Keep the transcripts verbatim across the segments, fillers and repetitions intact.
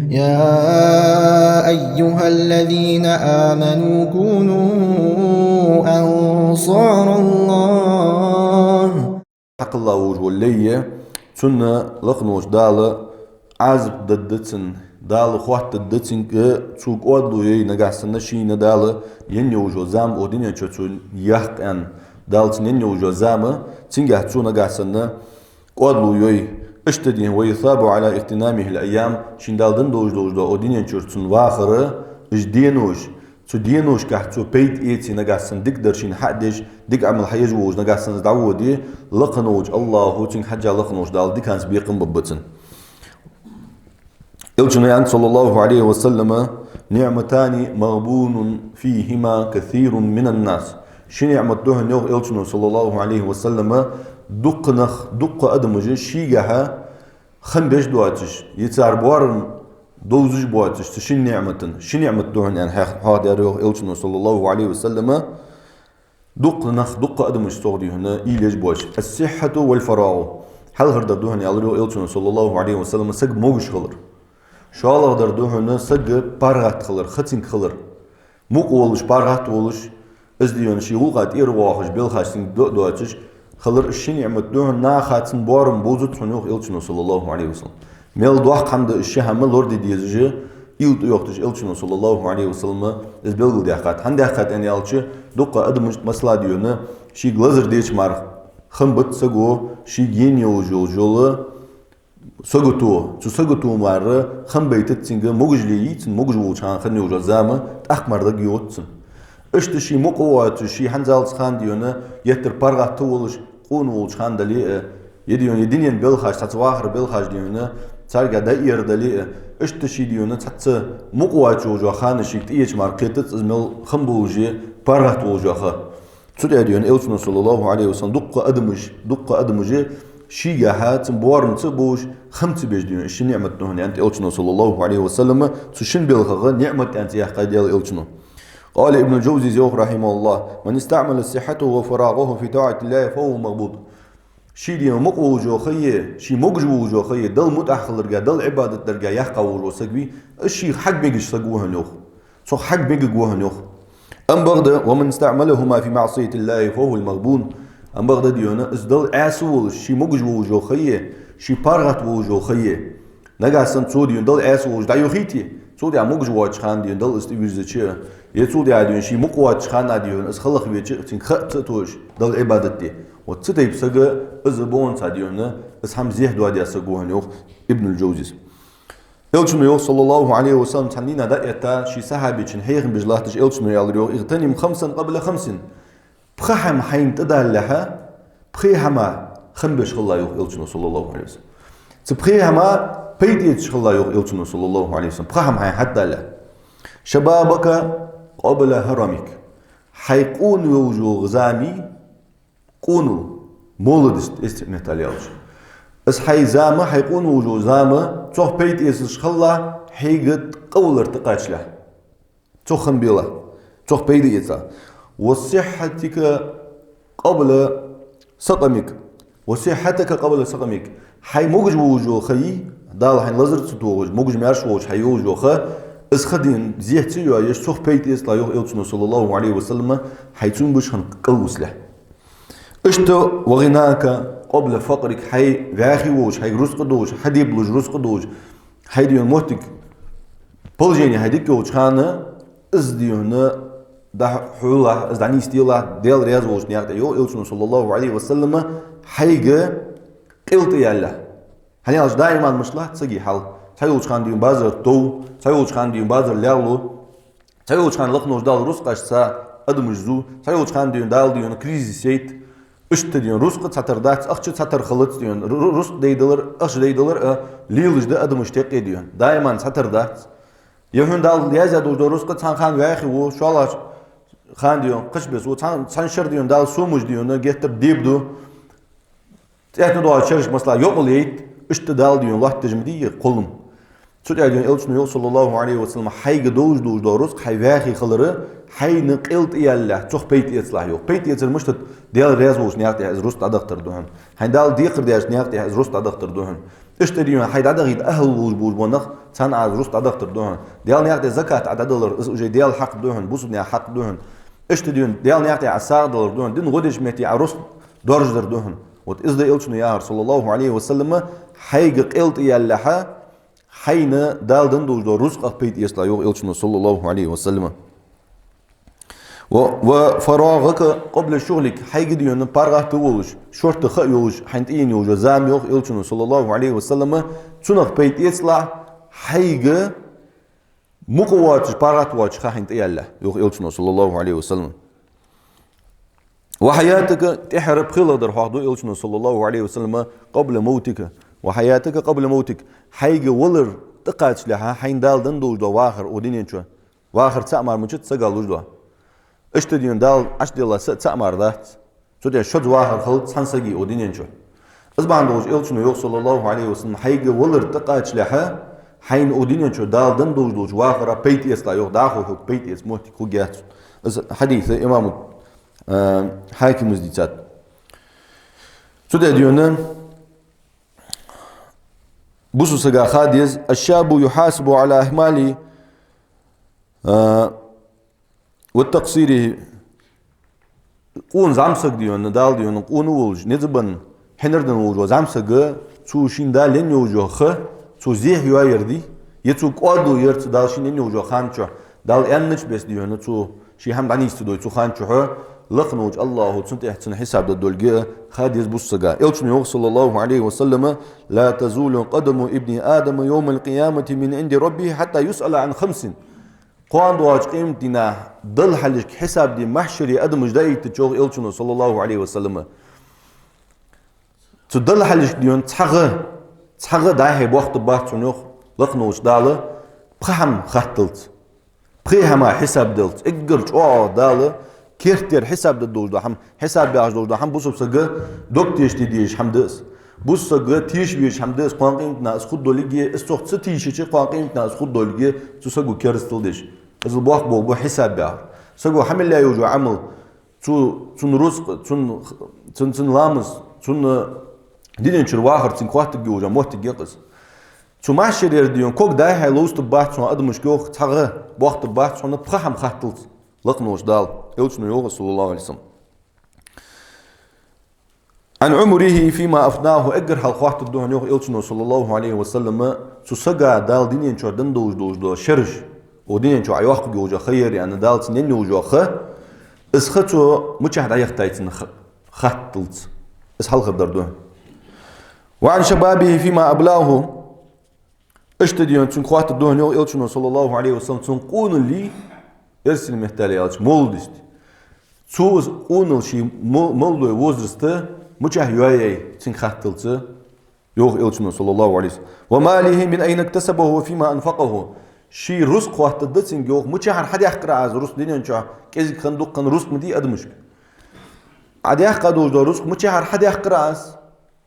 يا أيها الذين آمنوا كونوا أنصار الله. Хьакъ волаш вола лай, цунна лакха волча Дала Ӏазап дергда цунна, Дала хоаттаргда цунга, цо кӀоадало йой нагахьа санна шийна Дала енна йолча зама, укх дунен чу цо яккха аьнна, Дала цунна енна йолча зама, цунгахьа цо нагахьа санна кӀоадало йой. Иштта дийна, ويثاب على اغتنامه الأيام, шийна Дала денна долаш долаш дола укх дунен чура цунна вахар, уж денош, цу деношкахьа цо пайда эце нагахьа санна, дикадар шийна хьа а деш, дика Ӏамал хьаеш волаш нагахьа санна из дӀаводе, лакха волча АллахӀо, цунга хьежжа лакха волча Дала диканца бекхам бергба цунна. Элчано аьннад, صلى الله عليه وسلم: نعمتان مغبون فيهما كثير من الناس. Ши ниӀмат да хьона, йоах Элчано, صلى الله عليه وسلم, дукха нах, дукха адамаш шийгахьа хам беш доацаш, е цар боарам довзаш боацаш, цу шин ниӀмата. Ши ниӀмат да хьона, аьнна, хьех-, хьоахадаьр, йоах Элчано, صلى الله عليه وسلم, дукха нах, дукха адамаш цох, дий хьона, уйла еш боацаш. الصحة والفراغ. Хьалхардар да хьона, аьлар, йоах Элчано, صلى الله عليه وسلم, саг могаш хилар. ШоллагӀдар да хьона саг паргӀата хилар, хацинг хилар. Мукъа волаш, паргӀата волаш, из, дий хьона, ший гӀулакха тӀера воахаш, белхаш цунга до-, доацаш хилар, уж ши ниӀмат да хьона, наха цун боарам бовзац хьона, йоах Элчано, صلى الله عليه وسلم. Мел доккха хӀама да уж ши хӀама, лораде дезаш, уйла тӀайохийташ Элчано, صلى الله عليه وسلم, из белгалдаьккхад. ХӀана даьккхад аьнна аьлча, дукха адамашта, масала, дий хьона, шийга лазар деча мара хам бац саго, шийга енна йолаш йола сагото, цу сагото мара хам байтац цунга, могаш ле йий цунна, могаш волча хана хинна йолча зама тӀаккха мара дагайоагӀац цунна. Иштта ше мукъа воацаш, ше хӀанзалца хана, дий хьона, геттара паргӀата волаш, къона волча хана дале а, е, дий хьона, е дунен белхаш, цхьацца вахара белхаш, дий хьона, царга дӀаэр дале а, иштта ше, дий хьона, цхьацца мукъа воацаш йолча хана шийга тӀаеча мара кхетац из мел хам болаш, паргӀата волаш йола ха. Цу тӀа, дий хьона, Элчано, صلى الله عليه وسلم, дукха адамаш, дукха адамаш шийгахьа цун боарамца а бовзаш, хамца а беш, дий хьона, уж ши ниӀмат да хьона, аьннад Элчано, صلى الله عليه وسلم, цу шин белхагӀа ниӀмат аьнна цӀи яьккхай Даьла Элчано. قال ابن الجوزي, йоах, رحمه الله: من استعمل صحته وفراغه في طاعة الله فهو مغبون. Ше, дий хьона, мукъа волаш йола ха е, ше могаш волаш йола ха е, Далла мутӀахьа хиларга, Далла Ӏибадат дарга яьккха волаш вола саг вий, из шийх хьагмегаш саг ва хьона, йоах. Цох хьагмегаг ва хьона, йоах. Амма бакъда, ومن استعملهما في معصية الله فهو المغبون. Амма бакъда, дий хьона, из Далла Ӏаьса волаш, ше могаш волаш йола ха е, ше паргӀата волаш йола ха е, нагахьа санна цо, дий хьона, Далла Ӏаьса волаш дӀайохийте, цул тӀехьа могаш воацача хана, дий хьона, Далла из тӀавийрзача, е цул тӀехьа, дий хьона, ше мукъа воацача хана, дий хьона, из хала хьавеча, цунга ха а ца тоъаш, Далла Ӏибадат де. Вот цу тайпа саг, из бонца, дий хьона, из хӀама зехьа доадаь саг ва хьона, йоах Ибнул Джавзис. Элчано йоах, صلى الله عليه وسلم, цхьан дийнахьа дӀаэтта, ший сахьабечун хьехам беш латташ, Элчано аьлар йоах: اغتنم خمسا قبل خمس. Пхи хӀама хьайна тӀадалалехьа, пхе хӀама хам беш хила, йоах Элчано, صلى الله عليه وسلم. Цу пхе хӀама пайда эцаш хила, йоах Элчано, صلى الله عليه وسلم. Пхи хӀама хьайна хьатӀадалалехьа. شبابك قبل هرمك. Хьай къона йолаш йола зама, къонал, молодость, эсте меттала аьлча. Из хьай зама, хьай къона волаш йола зама, цох пайда эцаш хила, хьайга къавалар тӀакхачалехьа. Цох хам бела, цох пайда эца. وصحتك قبل سقمك. وصحتك قبل سقمك. Хьай могаш волаш йола ха, Дала хьайна лазар ца тохаш, могаш-маьрша волаш хьай йолаш йола ха, из ха, дий хьона, зехьа ца йоаеш, цох пайда эцалахь, йоах Элчано, صلى الله عليه وسلم, хьай цунна беш хинна кӀалвусалехьа. Иштта وغناك قبل فقرك, хьай вӀаьхий волаш, хьайга рузкъа долаш, хьадебалуш рузкъа долаш, хьай, дий хьона, моттиг, положени хьай дика йолча хана, из, дий хьона, дӀахьулахь, из дӀанийсделахь, Даьла раьза волча наькъа тӀа, йоах Элчано, صلى الله عليه وسلم, хьайга къел тӀаялалехьа. ХӀана аьлча даиман мишта латт сага хьал. Цхьайолча хана, дий хьона, базар тов, цхьайолча хана, дий хьона, базар лелу, цхьайолча хана лакхнаш Дала рузкъашца адамаш зу, цхьайолча хана, дий хьона, Дала, дий хьона, кризис яйт. Иштта, дий хьона, рузкъа цхьатарра дац, ахча цхьатарра хилац, дий хьона, ру-, ру-, рузкъа дайдалар, ахча дайдалар а лелаш да адамаш текъе, дий хьона. Даиман цхьатарра дац. Е хьона Дала яздаь долаш дола рузкъа цхьан хана вӀаьхий ва, шоллагӀча хана, дий хьона, кхыча беса ва, цхьан, цхьан шера, дий хьона, Дала сомаш, дий хьона, геттара дебаду, цӀетна доагӀача шерашка, масала, йокъал яйт, иштта Дала, дий хьона, лоаттадеш ма дий кхоллам. Цу тӀа дийна Элчано йоах, саллаллаху Ӏалайхи ва саллам, хьайга долаш долаш дола рузкъа хьай ваьхе хилар, хьайна къел тӀаяллалехь, цох пайда эцалахь йоах. Пайда эцар мишта да? Даьла раьза волча наькъа тӀа из рузкъа дӀадахийтар да хьона. Хьайна Дала декхар даьча наькъа тӀа из рузкъа дӀадахийтар да хьона. Иштта дийна хьай дӀадахийта ахӀл волаш болаш бола нах, царна из рузкъа дӀадахийтар да хьона. Даьла наькъа тӀа закат Ӏа дӀадалар, из уже Даьла хьакъ да хьона, бусалба наьха хьакъ да хьона. Иштта дийна Даьла наькъа тӀа Ӏа сагӀа далар да хьона, дин гӀо деча метте Ӏа рузкъа доаржадар да хьона. Вот из да Элчано яхар, саллаллаху Ӏалайхи ва саллам, хьайга къел тӀаялалехь, хьайна Дала денна долаш дола рузкъах пайда эцалахь йоах Элчано, саллаллаху Ӏалайхи ва саллам. «Ва, ва фарагӀака къабла шугӀлик», хьайга дийна паргӀата волаш, шортта ха а йолаш, хьайна тӀаена йолаш йола зама йоах Элчано, саллаллаху Ӏалайхи ва саллам, цунах пайда эцалахь, хьайга мукъа воацаш, паргӀата воацаш ха хьайна тӀаялалехь йоах Элчано, саллаллаху Ӏалайхи ва саллам. «Ва хьаятака», тӀеххьара пхелагӀдар хьоахаду Элчано, саллаллаху Ӏалайхи ва саллам, «къабла мавтика». «Ва хьаятака къабла мавтик». Хьайга валар тӀакхачалехь, хьайна Дала денна долаш дола вахар укх дунен чу. Вахар цаӀ мара мичад сага луш дола. Иштта дийна Дала Ӏаш делла са цаӀ мара дац. Цу тӀа шозза вахар хилац цхьан сага укх дунен чу. Из бахьан долаш Элчано йоах, саллаллаху Ӏалайхи ва саллам, хьайга валар тӀакхачалехь, хьайна укх дунен чу Дала денна долаш долча вахара пайда эцалахь йоах, дӀахо хьога пайда эца моттиг хургьяц. Из хьадис имам, а, Хьакима дийцад. Цу тӀа дийна бусалба сага ха деза: «Аш-шабу юхьасабу Ӏала ахмалихи, а, ва таксирихи». Къона зӀамсаг дийна, Дала дийна къона волаш, низ бенна, хьинар денна волаш вола зӀамсаг, цо шийна Дала енна йолаш йола ха, цо зехьа йоаяр дий, е цо кӀоадало яр цо Дала шийна енна йолаш йолча хана чухь, Дала аьннача беса дийна, цо ший хӀама дӀанийсдой цу хана чухь, лакха волча АллахӀо цунна тӀехьа цунна хьисаб дергдолга ха деза бусалба сага. Элчано йоах, саллаллаху Ӏалайхи ва саллам: «Ла тазулу къадаму ибни Адама йовмал къиямати мин Ӏинди Раббихи хьатта юсъала Ӏан хамсин». Кхоана доагӀача къематдийнахьа Далла хьалхашка хьисаб де махьшаре адамаш дӀаэттача, йоах Элчано, саллаллаху Ӏалайхи ва саллам, цу Далла хьалхашка дийна цхьа гӀа, цхьа гӀа дӀай-хьай боахаргбац хьона, йоах, лакха волча Дала пхи хӀама хатталца, пхи хӀама хьисаб даллалца, эггара чӀоагӀа Дала керттера хьисаб дергдолаш дола хӀама. Хьисаб яхаш долаш дола хӀама бусалба сага дог тешде дезаш хӀама да из. Бусалба сага теша везаш хӀама да из, кхоана къематдийнахьа из хургдолга, из цох ца тийшача, кхоана къематдийнахьа из хургдолга, цу саго керастал деш. Из боккха болх ба хьисаб яхар. Саго хьа мел яь йолаш йола Ӏамал, цу, цун рузкъа, цун, цун, цун ламаз, цун дунен чура вахар, цунга хаттаргйолаш йола моттиг я-кх из. Цу махьшаре дийна ког дӀай-хьай ловзаргбац хьона адамашка, йоах, цхьа гӀа боахаргбац хьона пхи хӀама хатталца, лакха волча Дала. Элчано йоах, саллаллаху Ӏалайхи ва саллам. «Ӏан Ӏумрихи фима афнаху», эггара хьалха хаттаргда хьона, йоах Элчано, саллаллаху Ӏалайхи ва саллам, цу сага Дала дунен чу денна долаш долаш дола шераш, укх дунен чу Ӏа йоаккхаргйолаш йола ха яр аьнна, Дала цунна енна йолаш йола ха, из ха цо мичахьа дӀаяхийтай цунна ха-, хатталца. Из хьалхара дар да. «Ва Ӏан шабабихи фима аблагьу». Иштта дийна цунга хаттаргда хьона, йоах Элчано, саллаллаху Ӏалайхи ва саллам, цун къоналлий, эрсий меттала аьлча, молодость. Цо из къоналла, ший мо-, молодой возраст мичахьа йоаяьй, цунга хатталца, йоах Элчано, саллаллаху Ӏалайхи ва саллам. «Ва малихи мин айна иктасабаху ва фима анфакъаху». Ший рузкъа хаттаргда цунга, йоах, мичахьара хьадаьккхар Ӏа из рузкъа дунен чу, кӀезига хинна, дукха хинна рузкъа ма дий адамашка. Ӏа даьккха долаш дола рузкъа мичахьара хьадаьккхар Ӏа из,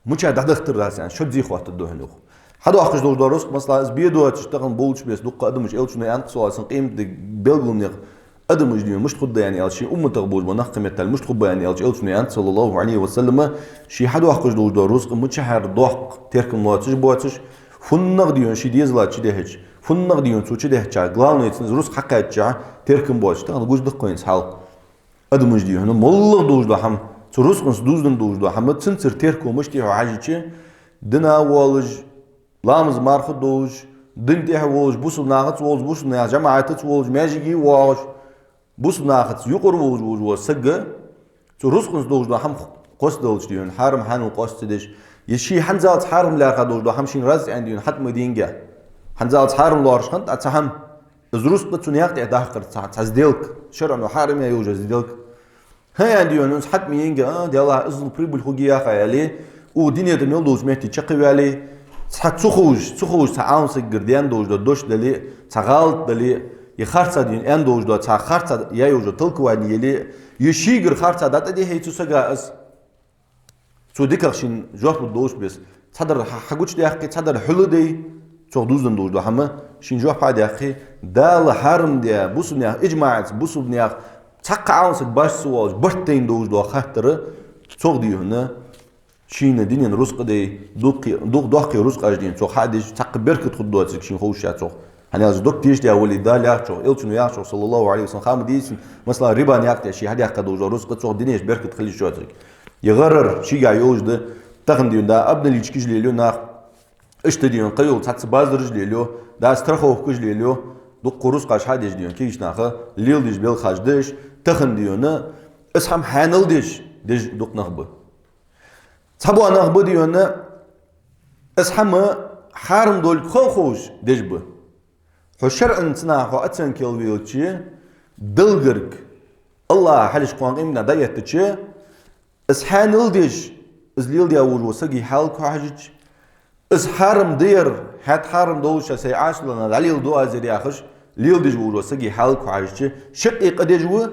мичахьа дӀадахийтар Ӏа из аьнна, шозза хаттаргда хьона, йоах. Хьадоаккхаш долаш дола рузкъа, масала, из бе доацаш тахан болча беса дукха адамаш, Элчано аьннад, саллаллаху Ӏалайхи ва саллам, къематди белгалонех адамаш дийна мишта хургда аьнна аьлча, ший умматах болаш бола нах, кхы меттел, мишта хургба аьнна аьлча, Элчано аьннад, саллаллаху Ӏалайхи ва саллам, ший хьадоаккхаш долаш дола рузкъа мичахьара доккха теркам лоацаш боацаш, фуннагӀа дийна ший дезала чудехьача, фуннагӀа дийна цо чудехьача, главное, цунна из рузкъа хьакхаьчача теркам боацаш, тахан гуш да-кх вайна из хьал. Адамаш дийна моллагӀа долаш дола хӀама, цу рузкъанца дувзаденна долаш дола хӀама, цунцара теркам мишта я хьажача, дина волаш, ламаз-марха долаш, дина тӀа волаш, бусалба нахаца волаш, бусалба наьха жамаӀатаца волаш, маьждиге воагӀаш, бусалба нахаца юкъара волаш, волаш вола саг, цу рузкъанца долаш дола хӀама кхоссадалча дийна, хьарам-хьанал къоаста ца деш, е ший хӀанзалца хьарам лаьрхӀа долаш дола хӀама шийна раз аьнна дийна хьатӀа ма дийна. ХӀанзалца хьарам лоархӀаш хиннад Ӏа цхьа хӀама. Из рузкъа цу наькъа тӀа дахкар цхьа, цхьа сделка. ШарӀо хьарам яь йолаш йола сделка. ХӀа, аьнна дийна, из хьатӀа ма енга, а, Даьллахь, иззал прибыль хургья яхаш аьле, укх дунен тӀа мел долча метте чакхваьле, цхьа ца ховш, ца ховш цхьа Ӏаламсагагара даьнна долаш дола дош дале, цхьа гӀалат дале, е харцахьа дийна аьнна долаш дола, цхьа харцахьа яь йолаш йола толковани яле, е шийгара харцахьа дӀатӀадихье цу сага из. Цо дикагӀа шийна жоп лургдолаш беса. Цхьадар хьа-, хьагучадаьккхе, цхьадар хьулдой, Цох дувзаденна долаш дола хӀама, шийна жоп хьадаьккхе, Дала хьарам даь, бусалба наьха иджмаӀаца, бусалба наьха цхьаккха Ӏаламсаг башха ца воалаш, барт тайна долаш дола хаттар, цох дий хьона, шийна динен рузкъа дей, дуккхе-, ду-, доккхий рузкъаш дий хьона, цох хьадеш, цхьаккха беркат хургдоацилга шийна ховш ша цох. ХӀана аьлча дог тешаш да вале, Дала яхачох, Элчано яхачох, саллаллахӀу Ӏалайхи ва саллам, хӀама дийцача, масала, риба наькъа тӀа ше хьадаьккха долаш дола рузкъа цох динеш беркат хилаш йоацилга. Е гӀарар шийгахь йолаш да, тахан дий хьона, да, обналичкаш лелаю нах, иштта дий хьона, кхыйола цхьацца базараш лелаю, да, страховкаш лелаю, дуккха рузкъаш хьадеш дий хьона, кегийча наха леладеш белхаш да уж, тахан дий хьона, из хӀама хьаьнал деш, деш дукха нах ба. Цхьабола нах ба дий хьона, из хӀама хьарам долга ха а ховш деш ба. Хьо шарӀаца наха хьо оценка яь велча, Далла гарга, АллахӀа хьалхашка кхоана къематдийнахьа дӀаэттача, из хьаьнал деш, из леладаь волаш вола сага хьалха хьо хьежача, из хьарам дар, хӀаьта хьарам долаш сай Ӏаьсала дӀалеладу аз ер яхаш, леладеш волаш вола сага хьалха хьо хьежача, шаккхе къа деш ва,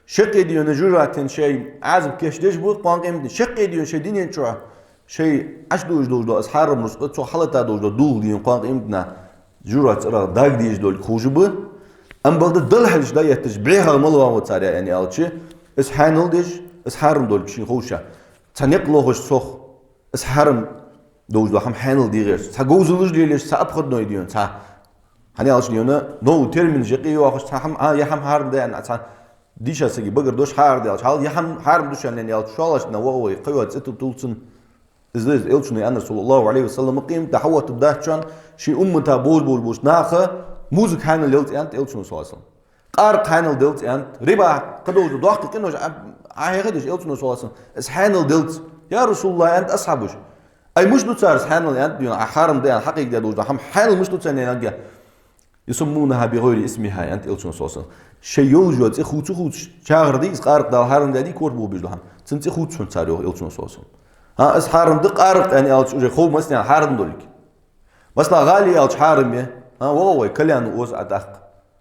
шаккхе дий хьона жожагӀатен шоай Ӏазап кийчдеш ва кхоана къематдийнахьа, шаккхе дий хьона шоай дунен чу шоай Ӏаш дуаш долаш дола из хьарам рузкъа, цо хьалатта долаш дола дулх дий хьона кхоана къематдийнахьа жожагӀатен цӀерагӀа дагадеш долга ховш ба. Амма бакъда Далла хьалхашка дӀаэттача, бӀехагӀа мала вагӀа цар, яӀни аьлча, из хьаьнал деш, из хьарам долга шийна ховш ша. Цхьа никъ лохаш цох, из хьарам долаш дола хӀама хьаьнал де гӀерташ, цхьа говзалаш лелаеш, цхьа обходной дий хьона, цхьа, хӀана аьлча дий хьона, новый терминаш юкъе йоахаш, цхьа хӀама, а, ер хӀама хьарам да аьнна, цхьа дийша сага багара дош хьаарадаьлча, хьал ер хӀама хьарам да шоана аьнна аьлча, шолашна ваха вай, кхыйола цӀи ту-, тулцан. Из да из, Элчано аьннар, саллаллахӀу Ӏалайхи ва саллам, къематди хьаоттаргдац шоана, ший уммата божаболаш болча наха музыка хьаьнал ялац аьннад Элчано, саллаллахӀу Ӏалайхи ва саллам. Къаракъ хьаьнал далац аьннад, риба, кхыдолаш дола доккхий къинош Ӏа-, Ӏахьехадеш, Элчано, саллаллахӀу Ӏалайхи ва саллам, из хьаьнал далац. Я РасулаллахӀ, аьннад асхьабаша, ай, мишта ду цар из хьаьнал, аьннад, дий хьона, Ӏа хьарам да аьнна хьакъийкадаь долаш дола хӀама хьаьнал мишта ду цар, аьнна, аьннад. يسمونها بغير اسمها, аьннад Элчано, саллаллахӀу Ӏалайхи ва саллам. Шоай йолаш йола цӀи хувца-хувцаш, чагӀар дий из, къаракъ Дала хьарам даьдий, корта бохабеш дола хӀама. Цун цӀи хувца хӀунда цар, йоах Элчано, саллаллахӀу Ӏалайхи ва саллам. ХӀа, из хьарам да, къаракъ аьнна аьлча, уже хов массанена хьарам долга. Масала, гӀали аьлча хьарам я. ХӀа, ваха вай, кальян оза Ӏа тӀаккха.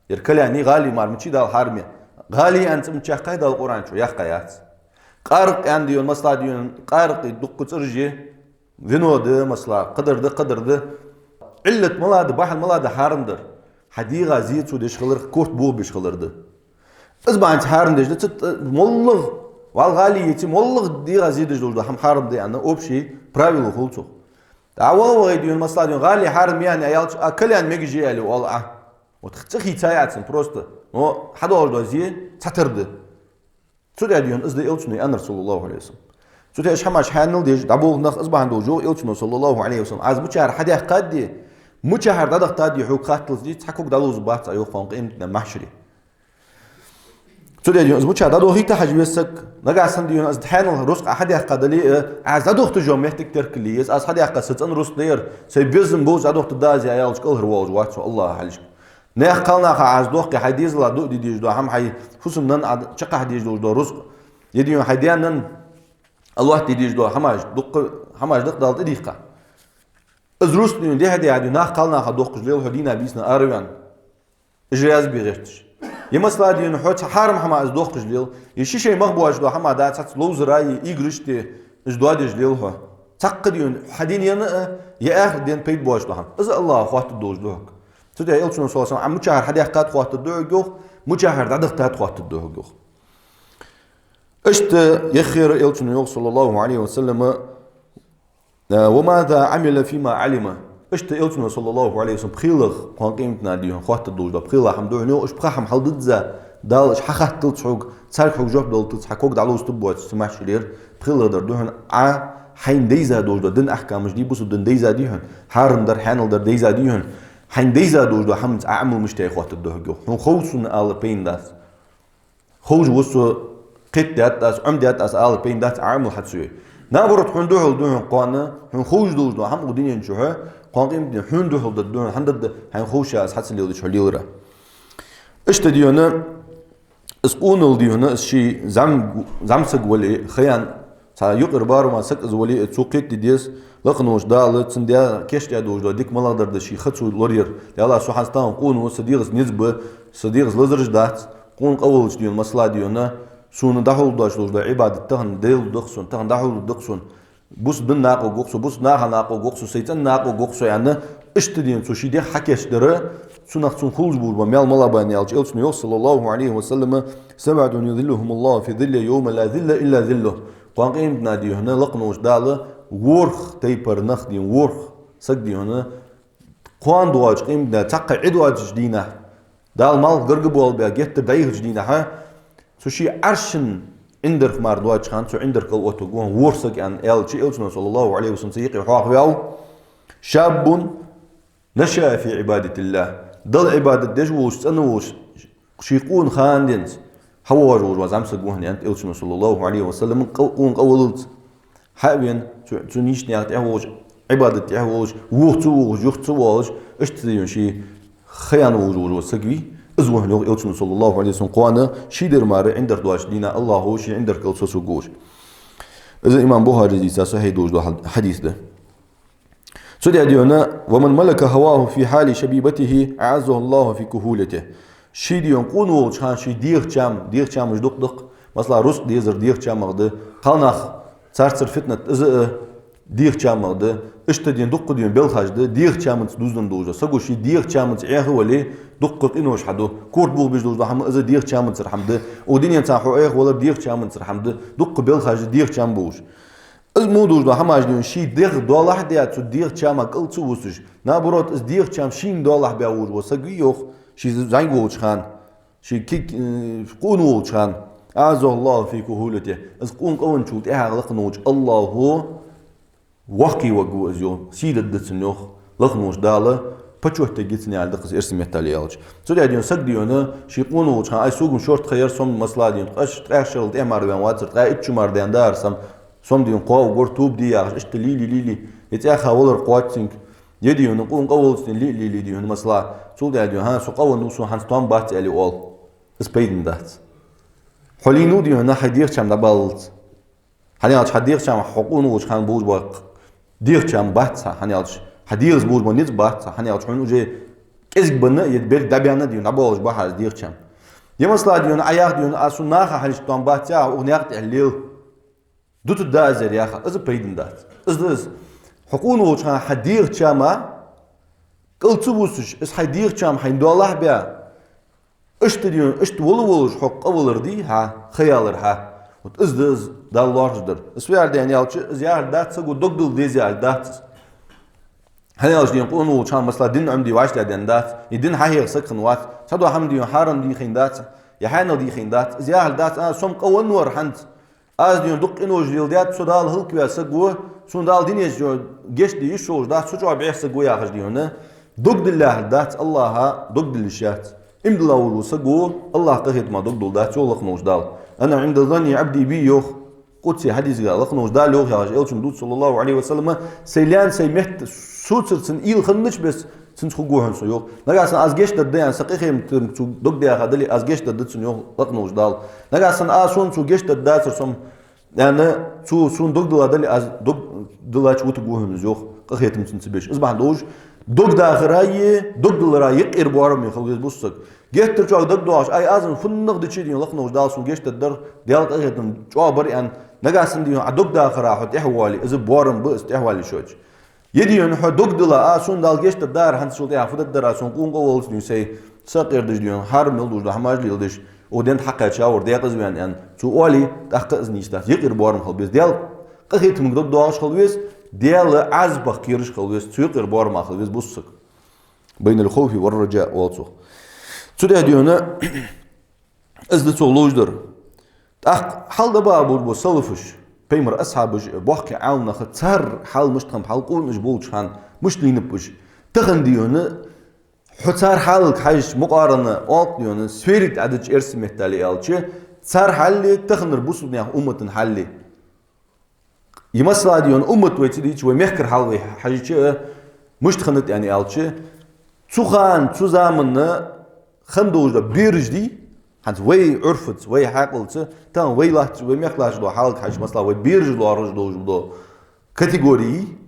Ер кальяни гӀали мара мичай Дала хьарам яь? ГӀали аьнна цӀи мичахьа яьккхай Дала Къуръан чу? Яьккхай яц. Къаракъ аьнна дий хьона, масала дий хьона, къаракъий дуккха цӀераш я, вино да, масала, кхыдар да, кхыдар да. Ӏиллат мала да, бахьан мала да хьарам дар? Хьа дегӀа зе цо деш хилар, корта бохабеш хилар да. Из бахьанца хьарам деш да, цу тӀа моллагӀа, валлахӀи, гӀали еце, моллагӀа дегӀа зе деш долаш дола хӀама хьарам да аьнна, общий правило хул цох. ТӀаккха ваха вай дий хьона, масала дий хьона, гӀали хьарам я аьнна аьлча, а кальян мегаш я аьле оал Ӏа. Вот цӀи хийцай Ӏа цун просто. Но хьадоагӀаш дола зе цхьатарра да. Цудухьа дий хьона из да Элчано аьннар, саллаллахӀу Ӏалайхи ва саллам. Цудухьа уж хӀамаш хьаьнал деш дӀаболх нах, из бахьан долаш йоах Элчано, саллаллахӀу Ӏалайхи ва саллам, Ӏа из мичахьара хьадаьккхад, мичахьара дӀадахийтад хьога хатталца, цхьа ког дӀаловзаргбац Ӏа, йоах, кхоана къематдийнахьа, махьшаре. Цудухьа дий хьона из мичахьара дӀадохийта хьажа веза саг, нагахьа санна дий хьона из хьаьнал рузкъа хьадаьккхад аьле, э, Ӏа из дӀадохийташ йола моттиг теркалъе еза, аз хьадаьккха, са цӀена рузкъа да ер, сай безам болаш дӀадохийтаргда аз, яь, аьлча, кӀалхарвоалаш вац хьо, АллахӀа хьалхашка. Наьха кхалнаха Ӏа из дохке, хьай дезала дуа де дезаш дола хӀама, хьай фусам-нанна Ӏа чакхдаха дезаш долаш дола рузкъа, е дий хьона хьай даь-наьна алат де дезаш дола хӀамаш, дуккха хӀамаш да-кх Дала тӀадийхка. Из рузкъа дий хьона дехьа-дехьа дий хьона наьха кхалнаха дохкаш лела хьо, дийнахьа-бийсанна араваьнна, уж раьза бе гӀерташ. Е масала дий хьона хьо цхьа хьарам хӀама из дохкаш лела, е ший-ший мах боацаш дола хӀама да, цхьацца ловзараш, е играш, е уж доадеш лела хьо. Цхьаккха дий хьона хьа дунен а, е ахарта ден пайда боацаш дола хӀама. Из АллахӀа хоаттаргдолаш да хьога. Цудухьа Элчано, саллаллахӀу Ӏалайхи ва саллам, Ӏа мичахьара хьадаьккхад, хоаттаргда хьога, йоах, мичахьара дӀадахийтад, хоаттаргда хьога, йоах. Иштта яхар Элчано йоах, саллаллахӀу Ӏалайхи ва саллам, э, «وماذا عمل فيما علم». Иштта Элчано, саллаллахӀу Ӏалайхи ва саллам, пхелагӀа, кхоана къематдийнахьа дий хьона хоаттаргдолаш да, пхелагӀа хӀама да хьона, йоах, уж пхи хӀама хьалдизза, Дала уж хьахатталца хьога, царга хьога жоп далийталца хьа ког дӀаловзийтаргбоацаш цу махьшаре, пхелагӀдар да хьона Ӏа хьайна дайза долаш дола дина ахькамаш дий, бусалба дина дайза дий хьона, хьарам дар, хьаьнал дар дайза дий хьона, хьайна дайза долаш дола хӀаманца Ӏа Ӏамал мишта яьй, хоаттаргда хьога, йоах. Хьона хов сона ала пайна дац. Ховш ва со, кхетадаьд аз, Ӏомадаьд аз ала пайна дац, Ӏа Ӏамал хьа ца йой. Наоборот, хьона духьал да хьона кхоана, хьона ховш долаш дола хӀама укх дунен чухь, кхоана къематдийнахьа хьона духьал дергда хьона, хӀана дергда, хьайна ховш аз хьа ца леладича хьо лелар. Иштта дий хьона, из къонал дий хьона, из ший зӀам-, зӀамсаг вале, хаян, цхьа юкъера барама саг из вале, цо кхетаде деза, лакха волча Дала цунна даь, кийчдаь долаш дола дика малагӀа дар да, ший ха цо лораяр. Даьла, со хӀанз тахан къона ва, са дегӀаца низ ба, са дегӀаца лазараш дац, къона къа волча дий хьона, масала дий хьона, сона дӀахьулдеш долаш дола Ӏибадат тахан делургда-кх сона, тахан дӀахьулдергда-кх сона. Бусалба дина накъо гу-кх со, бусалба наха накъо гу-кх со, сай цӀен накъо гу-кх со, аьнна, Иштта дийна цо ший дегӀ хьакийчдаьр, цунах цунна хулаш болаш бола маьл малагӀа ба аьлча, Элчано йоах, صلى الله عليه وسلم: «سبعة يظلهم الله في ظله يوم لا ظل إلا ظله». Кхоана къематдийнахьа дийна лакха волча Дала ворхӀ тайпара нах дийна, ворхӀ саг дийна, кхоана доагӀача къематдийнахьа, цхьаккха Ӏи доацача дийнахьа, Дала малх гарга болабаь, геттара дӀайихача дийнахьа, цу ший Ӏарша Ӏиндарх мара доацача хана, цу Ӏиндарх кӀал оттаргва хьона ворхӀ саг аьнна аьлча, Элчано, صلى الله عليه وسلم, цу юкъе хьоахаваьв: «شاب نشأ في عبادة الله». Далла Ӏибадат деш волаш, цӀена волаш, ший къона хана денз хьавоагӀаш волаш вола зӀамсаг ва хьона, аьннад Элчано, صلى الله عليه وسلم, къо-, къона къаваллалца. Хьа а вена, цу, цу нийсача наькъа тӀа волаш, Ӏибадата тӀа волаш, воху ца вохаш, юха ца воалаш, иштта дийна ший ха яьнна волаш вола саг вий, из ва хьона, йоах Элчано, صلى الله عليه وسلم, кхоана ший дер мара Ӏиндарх доацача дийнахьа АллахӀо ший Ӏиндарх кӀал сосаргва уж. Из имам Бухарес дийца сахьихь долаш дола хьад-, хьадис да. Цудухьа дийна: «ومن ملك هواه في حال شبيبته أعزه الله في كهولته». Ший дийна къона волча хана ший дегӀа чам, дегӀа чамаш дукха да-кх. Масала, рузкъа дезар дегӀа чамах да, кхалнах царцара фитнат, из а дегӀа чамах да. Иштта дийна дукха дийна белхаш да, дегӀа чамаца дувзаденна долаш да. Саго ший дегӀа чамаца Ӏеха а вале, дукха къинош хьаду. Корта бухабеш долаш дола хӀама, из а дегӀа чамацара хӀама да. Укх дунен чу хьо Ӏехавалар дегӀа чамацара хӀама да. Дукха белхаш да дегӀа чам болаш. Из мо долаш дола хӀамаш дийна ший дегӀ доалахьа а даь, цу дегӀа чамах кӀал ца вусаш, наоборот, из дегӀа чам шийна доалахьа баь волаш вола саг вий, йоах, ший зӀамига волча хана, ший ки-, э, къона волча хана, «أعزه الله في كهولته». Из къона къавенначул тӀехьагӀа лакха волча АллахӀо воккхавергва из, йоах, сий дергда цунна, йоах, лакха волча Дала почёт дергда цунна, аьнна да-кх из эрсий меттала аьлча. Цудухьа дийна саг дийна ший къона волча хана: «Ай, сога-м шортта ха яр, со-м, масала, дийна ткъаь шерал тӀехьа мара ваьнна вацар, ткъаь итт шу мара даьнна дар са-м, со-м, дийна, кхоавергвар, тоба де», яхаш, иштта лийли-лийли, е цӀаьхха валар кхоач цунга, е дийна къона къаваллалца лийли-лийли дийна, масала, цул тӀехьа дийна: «ХӀа, со къавеннав, сона хӀанз тоам бац», аьле оал. Из пайдана дац. Хьо лийнав дийна хьай дегӀа чам дӀабаллалца. ХӀана аьлча хьа дегӀа чам хьо къона волча хана болаш бола дегӀа чам бац хьа, хӀана аьлча хьа дегӀаца болаш бола низ бац хьа, хӀана аьлча хьона уже кӀезига бенна, е берриг дӀабенна дийна дӀабоалаш ба хьа из дегӀа чам. Е масала дийна, Ӏа ях дийна: «А, сона наха хьалхашка тоам бац», яха, укх наькъа тӀа лела. Дутаргда аз ер, яха, из а пайдана дац. Из да из. Хьо къона волча хана хьа дегӀа чама кӀал ца вусаш, из хьай дегӀа чам хьайна доалахьа баь, иштта дийна, иштта вола волаш хьо къавалар дий хьа, ха ялар хьа. Вот из да из Далла лоархӀаш дар. Из фу яхар да аьлча, из яхар дац, саго дог дилла деза яхар дац из. ХӀана аьлча дийна къона волча хана, масала, дин Ӏомаде вӀаштӀехьадаьнна дац, е дин хьахьеха саг хинна вац, цхьадола хӀама дийна хьарам дийхийна дац, е хьанал дийхийна дац. Из яхар дац: «А, со-м къавеннавар хӀанз. Аз дийна дукха къинош леладаьд, со Дала хӀалакваь саг ва, сона Дала дунен чу гешт де йиш йолаш дац, со чӀоагӀа бӀеха саг ва», яхаш дийна дог дилла яхар дац, АллахӀа дог дилла йиш яц. Иман дилла волаш вола саго АллахӀа къахетама дог дилла дац, йоах лакха волча Дала. «أنا عند ظن عبدي بي», йоах къудсий хьадисага, лакха волча Дала йоах яхаш, Элчано дувц, صلى الله عليه وسلم: «Сай лаьна, сай метта соцар цун уйла хиннача беса, цунца хургва хьона со», йоах. Нагахьа санна аз гешт дергда аьнна са къахетамца цо дог даьха дале, аз гешт дергда цунна, йоах лакха волча Дала. Нагахьа санна а сона цо гешт дергдацар со-м аьнна, цо сона дог дилла дале, аз дог диллача вутаргва хьона из, йоах, къахетам цунца беш. Из бахьан долаш, дог дахараи дог диллараи юкъера боарам бе хила веза бусалба саг. Геттара чӀоагӀа дагадоагӀаш: «Ай, аз-м фуннагӀа дича дийна лакха волча Дала сона гешт дергдар, Даьла къахетам чӀоагӀа бар», аьнна. Нагахьа санна дийна Ӏа дог дахара хьо тӀехвоале, из боарам ба, из тӀехвала йиш йоацаш. Е дийна хьо дог дилла: «А, сона Дала гешт дергдар, хӀанзчул тӀехьагӀа фу дергдар аз, сона къона къаваллалца дийна сай са кӀердаш дийна, хьарам мел долаш дола хӀамаш леладеш, укх ден тӀа хьакхаьча шавар декъаза ваьнна», аьнна, цо оале, тӀаккха из нийса дац. Юкъера боарам хила беза. Даьла къахетамга дог доагӀаш хила веза, Даьла Ӏазапах кхераш хила веза, цу юкъера боарама хила веза бусалба саг. «بين الخوف والرجاء» оал цох. Цудухьа дийна из да цо ловш дар. ТӀаккха хьалха дӀабаха болаш бола салафаш, пайхамара асхьабаш, боккхий Ӏаламнах, цар хьал мишта хиннаб, хьалха къонахий болча хана мишта лийнаб уж. Тахан дийна хьо цар хьалага хьежача, мукъарана, оалаш дийна, сверить Ӏадича, эрсий меттала аьлча, цар хьали, таханара бусалба наьха уммата хьали. Е масала дийна уммат вай ца дийцача, вай мехкара хьал вай хьежача, мишта хиннад аьнна аьлча, цу хана, цу замана хинна долаш дола бераш дий, хӀанз вай Ӏурфаца, вай хьаькъалца, тахан вай латтача, вай мехка латтача дола хьалага хьежача, масала, вай бераш лоархӀаш долаш дола категори,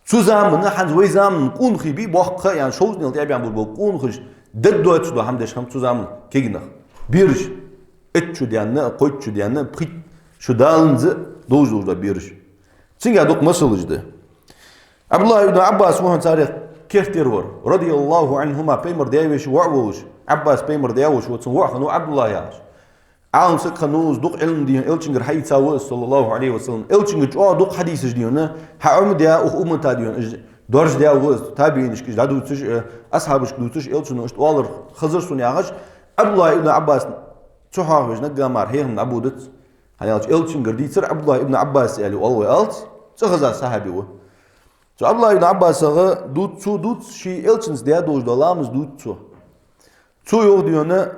цу замана, хӀанз вай замана къонахий бий, боккха, яьнна шовзткъа мел тӀехьа баьнна болаш бола къонахий, дагадоацаш дола хӀама деш хиннаб цу замана кегий нах. Бераш. Итт шу даьнна, кхойтта шу даьнна, пхийтта шу даланза долаш долаш дола бераш. Цунга дукха масалаш да. ӀабдуллахӀ ибн Ӏаббас ва хьона царех керттера вар, радияллаху анхума, пайхамара даь-веший воӀ волаш, Ӏаббас пайхамара даь-веший воӀ, цун воӀ хиннав Ӏабдуллахь яхаш. Ӏалам саг хиннав из, дукха Ӏилма дийна, Элчангара хьаийца ва из, саллаллаху алейхи ва саллам. Элчангара чӀоагӀа дукха хьадисаш дийна, хьаӀомадаь укх уммата дийна, уж доаржадаь ва из, табиӀинашка уж дӀадувцаш, э, асхьабашка дувцаш, Элчано иштта оалар хезар сона яхаш, Ӏабдуллахь ибн Ӏаббас цу хьоахавеш наггахьа мара хьехам дӀабодац. ХӀана аьлча Элчангара дийцар Ӏабдуллахь ибн Ӏаббас аьле оал вай, алц, цӀихеза сахьаби ва. Цу Ӏабдуллахь ибн Ӏаббасага дувц, цо дувц, ший Элчанца даь долаш дола ламаз дувц цо. Цо йоах дийна,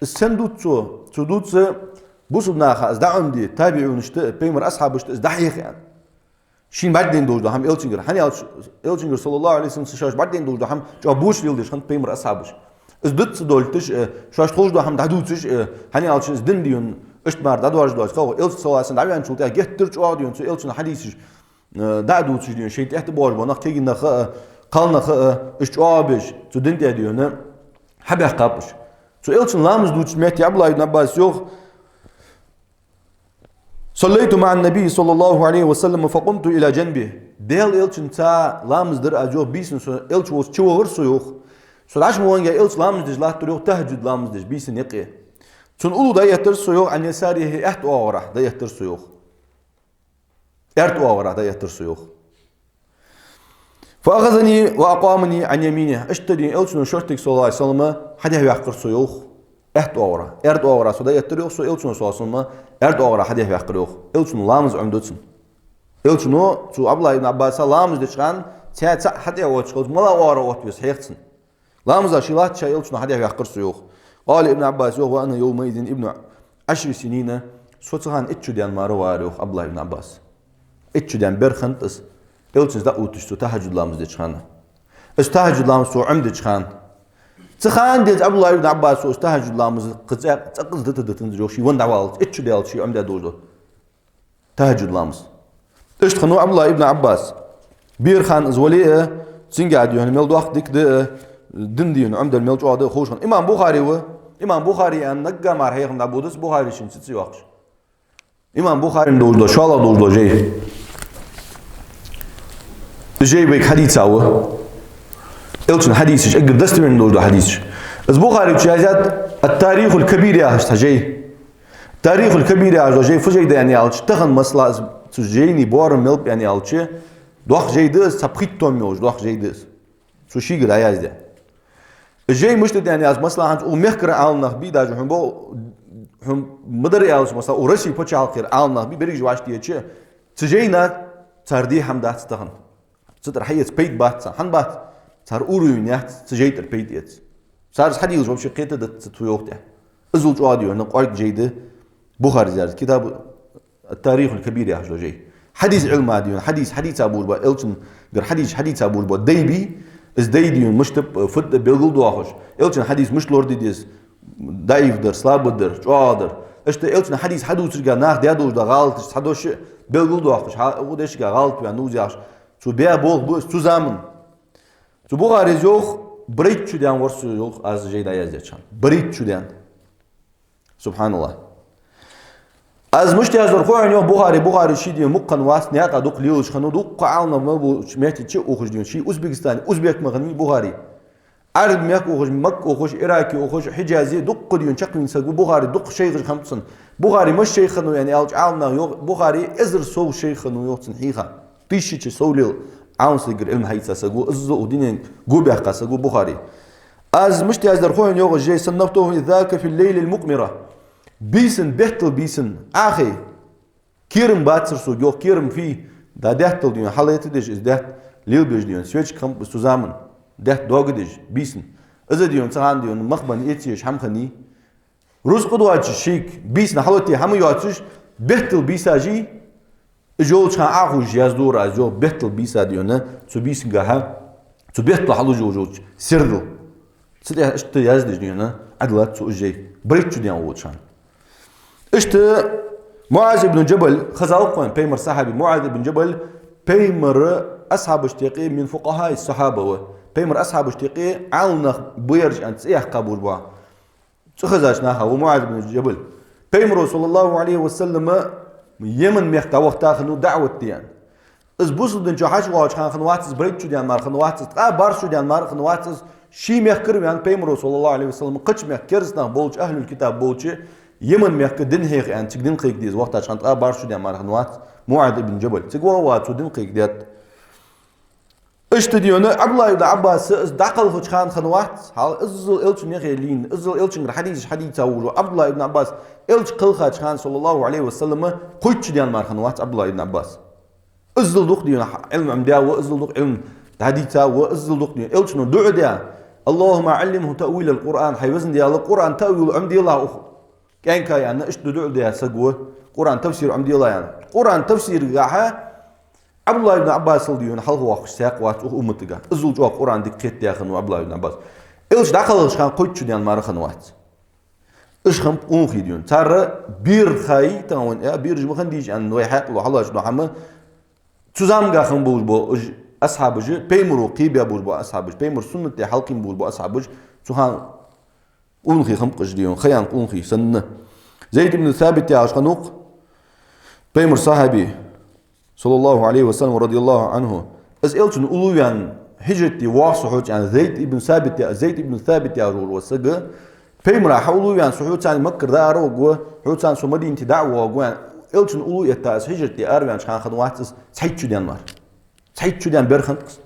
из сенна дувц цо? Цо дувц бусалба наха из дӀаӀомаде, табиӀунашта а, пайхамара асхьабашта а из дӀахьеха аьнна. Шийна бӀаргадайна долаш дола хӀама Элчангара. ХӀана аьлча Элчангара, саллаллаху алейхи ва саллам, шоашта бӀаргадайна долаш дола хӀама чӀоагӀа боча леладеш хиннад пайхамара асхьабаш. Из дувц долийташ, э, шоашта ховш дола хӀама дӀадувцаш, э, хӀана аьлча из дин дийна, иштта мара дӀадоаржадоацаш хилар. Элча, саллаллаху алейхи ва саллам, дӀаваьнначул тӀехьагӀа геттара чӀоагӀа дийна цу Элчан хьадисаш, э, дӀа а дувцаш дийна, шоай тӀехьа тӀа боагӀаш бола нах, кегий нах а, кхалнах а, уж чӀоагӀа беш, цу дина тӀа дийна хьабаьккхаб уж. Цу Элчан ламаз дувцача метте Ӏабдуллахь ибн Ӏаббаса йоах: صليت مع النبي صلى الله عليه وسلم فقمت إلى جنبه. Даьла Элчанца ламаз дир аз, йоах, бийсанна со, Элча волча чу вахар со, йоах. Со дӀачу ма венна, Элча ламаз деш латтар, йоах, тахӀаджуд ламаз деш бийсанна юкъе. Цун уллув дӀаэттар со, йоах, عن يساره, аьтта оагӀорахьа дӀаэттар со, йоах. Аьрда оагӀорахьа дӀаэттар со, йоах. فأخذني وأقامني عن يمينه. Иштта дийна Элчано шортига, саллаллаху алейхи ва саллам, хьадехьаваьккхар со, йоах, аьтта оагӀорахьа. Аьрда оагӀорахьа со дӀаэттар, йоах, со Элчано, саллаллаху алейхи ва саллам, аьрда оагӀорахьа хьадехьаваьккхар, йоах. Элчано ламаз Ӏомаду цунна. Элчано цу Ӏабдуллахь ибн Ӏаббаса ламаз деча хана цхьаь цаӀ хьатӀа отташ хилча, малагӀа оагӀорахьа отт веза хьех цунна. Ламаза ше латтача Элчано хьадехьаваьккхар со, йоах. قال ابن عباس, йоах, وأنا يومئذ ابن عشر سنين. Со цу хана итт шу даьнна мара вар, йоах Ӏабдуллахь ибн Ӏаббас. Итт шу даьнна бер хиннад из, Элчанца дӀаотташ цо тахӀаджуд ламаз деча хана. Из тахӀаджуд ламаз цо Ӏомадеча хана. Цу хана денз Ӏабдуллахь ибн Ӏаббаса из тахӀаджуд ламаз кхы цӀа-, цӀаккха дита-дитанзар, йоах, ше венна дӀаваллалца, итт шу даьлча ше Ӏомадаь долаш дола тахӀаджуд ламаз. Иштта хиннав Ӏабдуллахь ибн Ӏаббас. Бера хана из вале а, цунга а дийна мел доккха дика да а, дин дийна Ӏомадар мел чӀоагӀа да а ховш хиннав. Имам Бухари ва, имам Бухари аьнна наггахьа мара хьехам дӀабодац Бухари шийна цӀи ца йоаккхаш. Имам Бухарина долаш дола, шоллагӀа долаш дола жай. Из жай вайга хьадийца ва. Элчан хьадисаш, эггара достоверни долаш дола хьадисаш. Из Бухаречо яздаьд «Ат-Тарихуль-Кабир» яхаш цхьа жай. «Тарихуль-Кабир» яхаш дола жай фу жай да аьнна аьлча, тахан, масала, из цу жайна боарам мел ба аьнна аьлча, доккха жай да из, цхьа пхийтта том йолаш доккха жай да из. Цо шийгара дӀаяздаь. Из жай мишта да аьнна аьлча, масала, хӀанз укх мехкара Ӏаламнах бий, даже хӀана бо-, хӀана ма дарра аьлча, масала, укх Россе паччахьалкхера Ӏаламнах бий, берригаш вӀаштӀехьача, цу жайна цар де хӀама дац тахан. Цу тӀара хьаэца пайда бац царна. ХӀана бац? Цар уровень яц цу жай тӀара пайда эца. Цар из хьадийлача вообще кхетадац цу тхо йоах тӀехьа. Иззал чӀоагӀа дийна кӀоарга жай да Бухарес яздаь, китаб «Ат-Тарихуль-Кабир» яхаш дола жай. Хьадис Ӏилма дийна, хьадис хьадийца болаш ба, Элчангара хьадис хьадийца болаш ба дай бий, из дай дийна мишта ба, фуд белгалдоахаш, Элчан хьадис мишта лораде деза, даӀиф дар, слабый дар, чӀоагӀа дар. Иштта Элчан хьадис хьадувцарга наха даь долаш дола гӀалаташ цхьа дош белгалдоахаш, хьа-, укх дешага гӀалат ваьннав из яхаш. Цо баь болх ба из цу заман. Цу Бухарес йоах, барайтта шу даьнна вар со, йоах, аз жай дӀаяздеча хана. Барайтта шу даьнна. СубхьаналлахӀ. Аз мишта яздар хой хьона, йоах Бухаре, Бухаре ше дийна мукъа хиннавац, наькъа дукха лелаш хиннав, дукха Ӏаламнах мел болча метте чу ухаш дийна. Ше узбекистане, узбек ма хиннавий Бухари. Ӏарбий мехка ухаш, Макка ухаш, Ираке ухаш, Хьиджазе, дукха дийна чакхвийна саг ва Бухари, дукха шайхаш хиннаб цун. Бухаре масса шайх хиннав аьнна аьлча, Ӏаламнаха йоах, Бухаре эзар сов шайх хиннав йоах цун хьийха. Тысяча сов лела Ӏаламсагара Ӏилма хьаийца саг ва, иззал укх дунен го баьккха саг ва Бухари. Аз мишта яздар хой хьона, йоах, жай: صنفته إذ ذاك في الليلة المقمرة. Бийсан, беттал бийсан, Ӏохайна. Кийрам бацар сога, йоах, кийрам фий, да даьттал дийна хьалаэтадеш, из даьтта лелабеш дийна, свечка хиннаб из цу заман, даьтта доагадеш, бийсан. Из а дийна, цу хана дийна, мах бенна эца езаш хӀама хиннай. Рузкъа доацаш шийга, бийсан хьалоттае хӀама йоацаш, беттал бийса жий, из йолча хана Ӏохувшаш яздора аз, йоах, беттал бийса дийна, цу бийсангахьа, цу беттал хьалуш йолча сердал. Цу тӀа иштта яздеш дийна, Ӏадилла цу жай. Барайтта шу даьнна волча хана. Иштта МуӀаз ибн Джабал, хезав-кх вайна пайхамара сахьаби, МуӀаз ибн Джабал, пайхамара асхьабашта юкъе من فقهاء الصحابة ва. Пайхамара асхьабашта юкъе Ӏаламнах ба ераш аьнна цӀи яьккха болаш ба. ЦӀихезача наха ва МуӀаз ибн Джабал. Пайхамаро, саллаллахӀу Ӏалайхи ва саллам, Йемен мехка дӀавахийта хиннав даӀват де аьнна. Из бусалба дина чу хьачувоагӀача хана хинна вац из, барайтта шу даьнна мара хинна вац из, ткъаь бархӀ шу даьнна мара хинна вац из, ший мехка ваьнна Пайхамаро, саллаллахӀу Ӏалайхи ва саллам, кхыча мехка керастанаш болча, ахӀлул-китаб болча, Йемен мехка дин хьеха аьнна, цига дин кхайкаде из вахийтача хана ткъаь бархӀ шу даьнна мара хинна вац МуӀаз ибн Джабал. Цига ваха а ваха цо дин кхайкадаьд. Иштта да хьона, Ӏабдуллахь ибн Ӏаббас из дӀакхалхача хана хинна вац, хьал иззал Элчан юхе лийнна, иззал Элчангара хьадисаш хьадийца вожаш вола Ӏабдуллахь ибн Ӏаббас, Элча кхелхача хана, саллаллахӀу Ӏалайхи ва саллам, кхойтта шу даьнна мара хинна вац Ӏабдуллахь ибн Ӏаббас. Иззал дукха да хьона Ӏилма Ӏомадаь ва, иззал дукха Ӏилма дӀадийца ва, иззал дукха да хьона. Элчано дуӀа даь: «اللهم علمه تأويل القرآن», хьай везан Даьла, Къуръан таъвил Ӏомаделахь укх кӀаьнка, аьнна, иштта дуӀа даь саг ва, Къуръан тафсир Ӏомаделахь, аьнна. Къуръан тафсиргахьа Ӏабдуллахь ибн Ӏаббасал да хьона хьалха воаккхаш саг вац укх умматагахь. Иззал чӀоагӀа Къуръан дика кхетадаь хинна ва Ӏабдуллахь ибн Ӏаббас. Элча дӀакхалхача хана кхойтта шу даьнна мара хинна вац. Иштта хиннаб къонахий да хьона. Цар бер хай, тахан вайна, э, бераш ма хиннадий, аьнна, вай хьаькъало хьалоаца дола хӀама. Цу заманга хинна болаш бола уж асхьабаш, Пайхамаро кхебаь болаш бола асхьабаш, Пайхамара суннат тӀа хьалкхийна болаш бола асхьабаш, цу хана къонахий хиннаб-кх уж да хьона, ха яьнна къонахий санна. Зайд ибн Сабит яхаш хиннав-кх Пайхамара сахьаби, саллаллахӀу Ӏалайхи ва саллам, радияллахӀу Ӏанху. Из Элчано уллув ваьнна, хӀижрате воагӀа со хьоца, аьнна, Зайд ибн Сабит я-, Зайд ибн Сабит яхаш вола саг, Пайхамара хьауллув ваьнна со хьоца, аьнна, Маккара дӀаараваргва, хьоца со Мадинате дӀа а воагӀаргва, аьнна. Элчано уллув этта из хӀижрате араваьннача хана хинна вац из цхьайтта шу даьнна мара. Цхьайтта шу даьнна бер хиннад-кх из.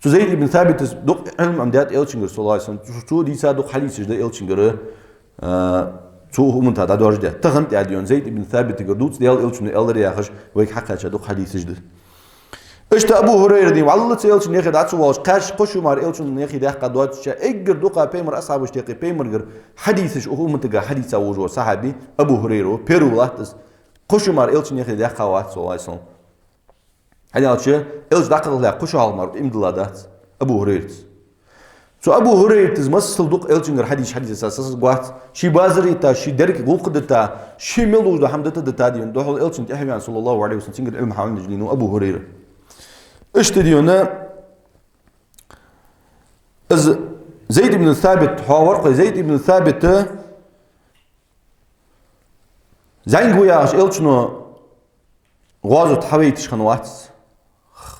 Цу Зайд ибн Сабита дукха Ӏилма Ӏомадаьд Элчангара, саллаллахӀу Ӏалайхи ва саллам. Цо, цо дийца дукха хьадисаш да Элчангара, а, цу уммата дӀадоаржадаь. Тахан тӀа а да хьона Зайд ибн Сабитагара дувц Даьла Элчано аьлар яхаш, вайга хьакхаьча дукха хьадисаш да. Иштта Абу ХӀурайра да хьона, вӀалла ца Элчан юхе дӀа ца воалаш, кхаьча кхо шу мара Элчан юхе даьккха доацача, эггара дукха Пайхамара асхьабашта юкъе Пайхамарагара хьадисаш укх умматагахь хьадийца вожаш вола сахьаби Абу ХӀурайра ва, первый латт из. Кхо шу мара Элчан юхе даьккха вац, саллаллахӀу Ӏалайхи ва саллам. ХӀана аьлча, Элча дӀакхалхалехь кхо шу хьалха мара иман дилла дац Абу ХӀурайрас. Цу Абу ХӀурайрас массал дукха Элчангара хьадисаш хьадийца саг вац, ший базар йита, ший деррига гӀулакх дита, ший мел лувш дола хӀама дита, дита да хьона, духхьал Элчанна тӀехьаваьнна, саллаллахӀу Ӏалайхи ва саллам, цунгара Ӏилма хьаӀомадеш лийнав Абу ХӀурайра. Иштта да хьона, из Зайд ибн Сабит, хьо вар-кх вай, Зайд ибн Сабит, зӀамига ва яхаш Элчано гӀазота хьавайташ хинна вац.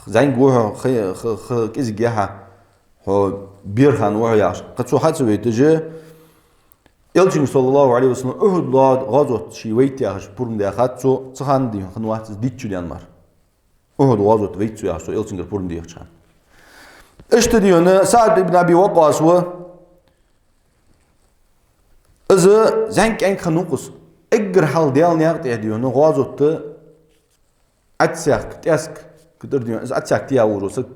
ЗӀамига ва хьо, ха, ха, ха кӀезига я хьа, хьо бера хинна ва хьо яхаш. Кхы цо хьа ца вайташ, Элчанга, саллаллахӀу Ӏалайхи ва саллам, Ухьуд гӀа-, гӀазота ше вайта яхаш пурам даьхад цо, цу хана да хьона хинна вац из дийтта шу даьнна мара. Ухьуд гӀазота вайта цо яхаш цо Элчангара пурам дехача хана. Иштта да хьона СаӀд ибн Аби Ваккъас ва, из зӀамига кӀаьнк хиннав-кх из. Эггара хьалха Даьла наькъа тӀа да хьона гӀазота Ӏадсаьхка, тӀаьска кхы тӀара да хьона, из Ӏадсаьхка тӀа вожаш вола саг,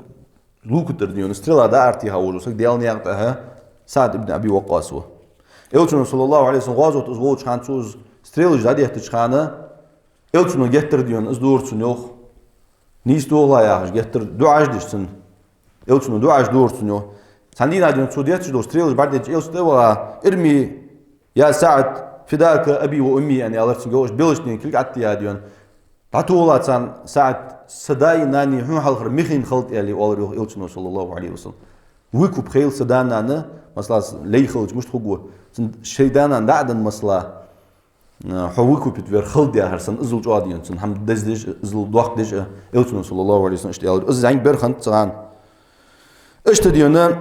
лувка тӀара да хьона, стрела дӀаартеха вожаш вола саг, Даьла наькъа тӀа СаӀд ибн Аби Ваккъас ва. Элчано, саллаллахӀу Ӏалайхи ва саллам, гӀазота из волча хана, цо из стрелаш дӀадеттача хана, Элчано геттара да хьона из дора цунна, йоах. Нийса дохалахь яхаш, геттара дуӀаш деш цунна. Элчано дуӀаш дора цунна, йоах. Цхьан дийнахьа да хьона цо детташ дола стрелаш бӀаргадайча, Элча тӀаваха: «ارمِ يا سعد فداك أبي وأمي», аьнна, аьлар цунга, йоах, уж белашта кулг Ӏаттеа да хьона. ДӀатохалахь царна, СаӀд, са даи нанеи хьона хьалхара мехийна хилда, аьле, оалар, йоах, Элчано, саллаллахӀу Ӏалайхи ва саллам. Выкуп хийла са да-нана, масала, лай хилча мишта хургва, цун шоай да-нана дӀа а денна, масала, хьо выкупить вер хилда яхар санна, иззал чӀоагӀа да хьона цунна хӀама дездеш, иззал дохкадеш, Элчано, саллаллахӀу Ӏалайхи ва саллам, иштта аьлар. Из зӀамига бер хиннад цу хана. Иштта да хьона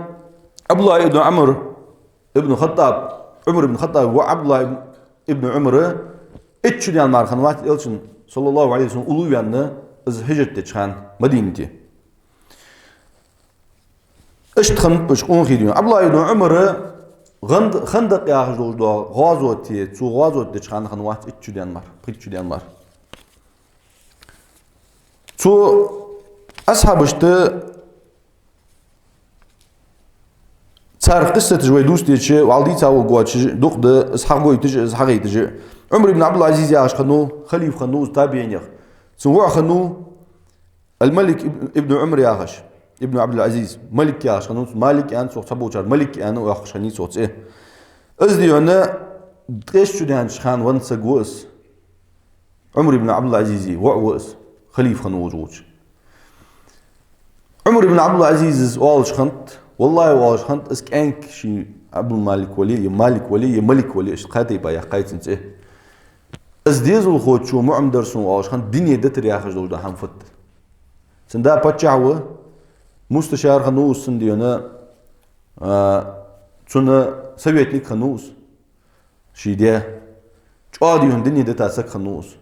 ӀабдуллахӀ ибн Ӏумар ибн ХаттӀаб, Ӏумар ибн ХаттӀаба воӀ ӀабдуллахӀ ибн, ибн Ӏумар, итт шу даьнна мара хинна вац Элчан, саллаллахӀу Ӏалайхи ва саллам, уллув ваьнна, из хӀижрат деча хана Мадинате. Иштта хиннаб уж къонахий да хьона. ӀабдуллахӀ ибн Ӏумар Ханд-, Хандакъ яхаш долаш дола гӀазот, цу гӀазот деча хана хинна вац итт шу даьнна мара, пхийтта шу даьнна мара. Цу асхьабашта цар къиссаташ вай дувцадеча, вӀалла дийца воагӀаш дукха да, из хьагойташ, из хьагойташ. Ӏумар ибн Ӏабдул-Ӏазиз яхаш хиннав, халифа хиннав из табиӀинех. Цун воӀ хиннав Аль-Малик ибн, ибн Ӏумар яхаш, ибн Ӏабдул-Ӏазиз. Малик яхаш хиннав, Малик аьнна, цох цхьаболчар Малик аьнна оалаш хиннай цох цӀи. Из да хьона ткъеста шу даьннача хана венна саг ва из. Ӏумар ибн Ӏабдул-Ӏазиза воӀ ва из, халифа хинна волаш волча. Ӏумар ибн Ӏабдул-Ӏазиза оалаш хиннад, валлахӀи, оалаш хиннад, из кӀаьнк ший Ӏабдул-Малик вале, е Малик вале, е Малик вале, иштта кхаь тайпара яьккхай цун цӀи. Из дезалхочо муӀамдар сона, оалаш хиннад, дуне дитар яхаш долаш дола хӀама фуд. Цун да паччахь ва, мусташар хиннав из, цун дийна, а, цун советник хиннав из. Ший даь. ЧӀоагӀа дийна дуне дита саг хиннав из.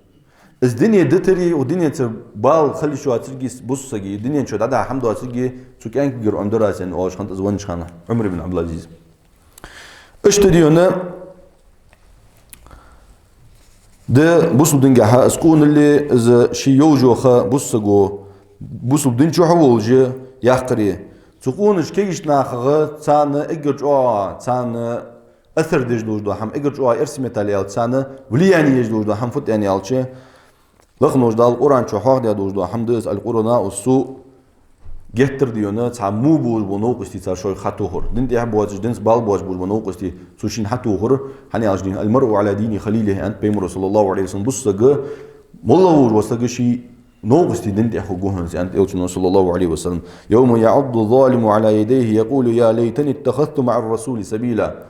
Из дуне дитари, укх дуненца бала хила йиш йоацилга, бусалба сага дунен чу дӀадахьа хӀама доацилга, цу кӀаьнкагара Ӏомадаьр аз, аьнна, оалаш хиннад из веннача хана Ӏумар ибн Ӏабдул-Ӏазиз. Иштта дийна да бусалба дингахьа из къоналле, из ший йолчох бусалба саго, бусалба дин чухь волаш яккхари. Цу къонача кегийча нахах царна эггара чӀоагӀа, царна асар деш долаш дола хӀама, эггара чӀоагӀа эрсий меттала аьлча, царна влияние еш долаш дола хӀама фуд аьнна аьлча, Лакхе волча Дала Къуръан чу хьоахадаь долаш дола хӀама да из, аль-къурана уссу, геттара дийна цхьа во болаш бола новкъостий цар шоайх хьатохар. Дин тӀа боацаш, динца бала боацаш болаш бола новкъостий цо шийна хьатохар, хӀана аьлча дийна, المرء على دين خليله, аьннад Пайхамаро, صلى الله عليه وسلم, бусалба саг, моллагӀа волаш вола саг ший новкъостий дина тӀа хургва хьона из, аьннад Элчано, صلى الله عليه وسلم. يوم يعض الظالم على يديه يقول يا ليتني اتخذت مع الرسول سبيلا.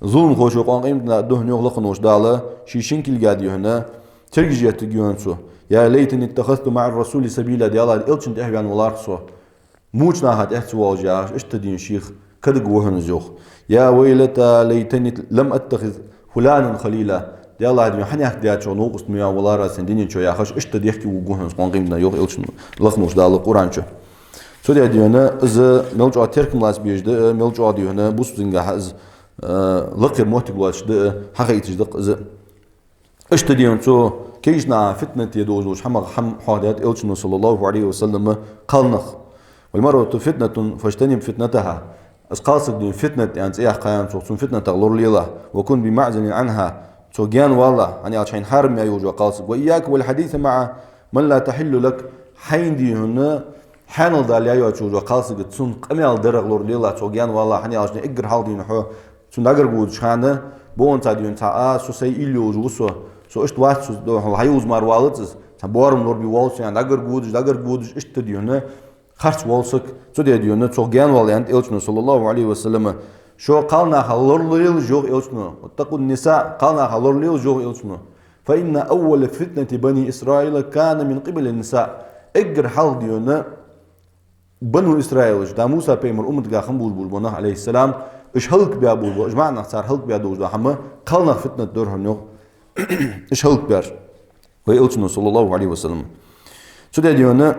Зуламхочо къонахча къематдийнахьа аргда хьона, йоах Лакхе волча Дала, ший шин кулга дийна, тергаш еттаргья хьона цо: يا ليتني اتخذت مع الرسول سبيلا, Даьла Элчанна тӀехьа ваьнна валарах со, моча наха тӀехьа ца воалаш, яхаш, иштта дийна шийх кадагӀа ва хьона из, йоах. يا ويلتى ليتني لم أتخذ فلانا خليلا. Даьла, дийна хьанехк даьчох новкъост ма ваьннав валар аз цун дунен чу, яхаш, иштта дехке вувргва хьона из къонахча къематдийнахьа, йоах Элчано, Лакхе волча Дала Къуръан чу. Цудухьа дийна из мел чӀоагӀа теркам лаца безаш да, мел чӀоагӀа дийна бусалба дингахьа из, э, лакхера моттиг лоацаш да, хьахайташ да-кх из. Иштта дийна цу кегийча наха фитнате долаш долча хӀамах хӀама хьоахадаьд Элчано, صلى الله عليه وسلم, кхалнах. والمرأة فتنة فاجتنب فتنتها. Из кхалсаг дийна фитнат аьнна цӀи яьккхай цох, цун фитнатах лоралелахь. وكن بمعزل عنها. Цох гаьна валалахь, хӀана аьлча хьайна хьарам я йолаш йола кхалсаг. وإياك والحديث مع من لا تحل لك. Хьайна дийна хьаьнал дала яь йоацаш йолаш йола кхалсагаца цун къамаьл дарах лоралелахь, цох гаьна валалахь, хӀана аьлча эггара хьалха дийна хьо цунна дӀагарга водача хана, бокъонца дийна цхьа а, со сай уйла йолаш ва со, со иштта вац со, духьал хьаювза мара валац из, цхьа боарам лорабе воалл со, аьнна, дӀагарга водаш, дӀагарга водаш, иштта дийна харц воалл саг. Цудухьа дийна цох гаьна вала, аьннад Элчано, صلى الله عليه وسلم. Шо кхалнаха лоралелаш, йоах Элчано. واتقوا النساء, кхалнаха лоралелаш, йоах Элчано. فإن أول فتنة بني إسرائيل كان من قبل النساء. Эггара хьалха дийна Бану Исраилаш, да Муса пайхамара умматагахьа болаш болаш бола нах, عليه السلام, уж хӀалакбаь болаш бола, уж маӀа нах цар хӀалакбаь долаш дола хӀама кхалнах фитнат дар хьона, йоах, уж хӀалакбаьраш. Вай Элчано, صلى الله عليه وسلم. Цудухьа дийна: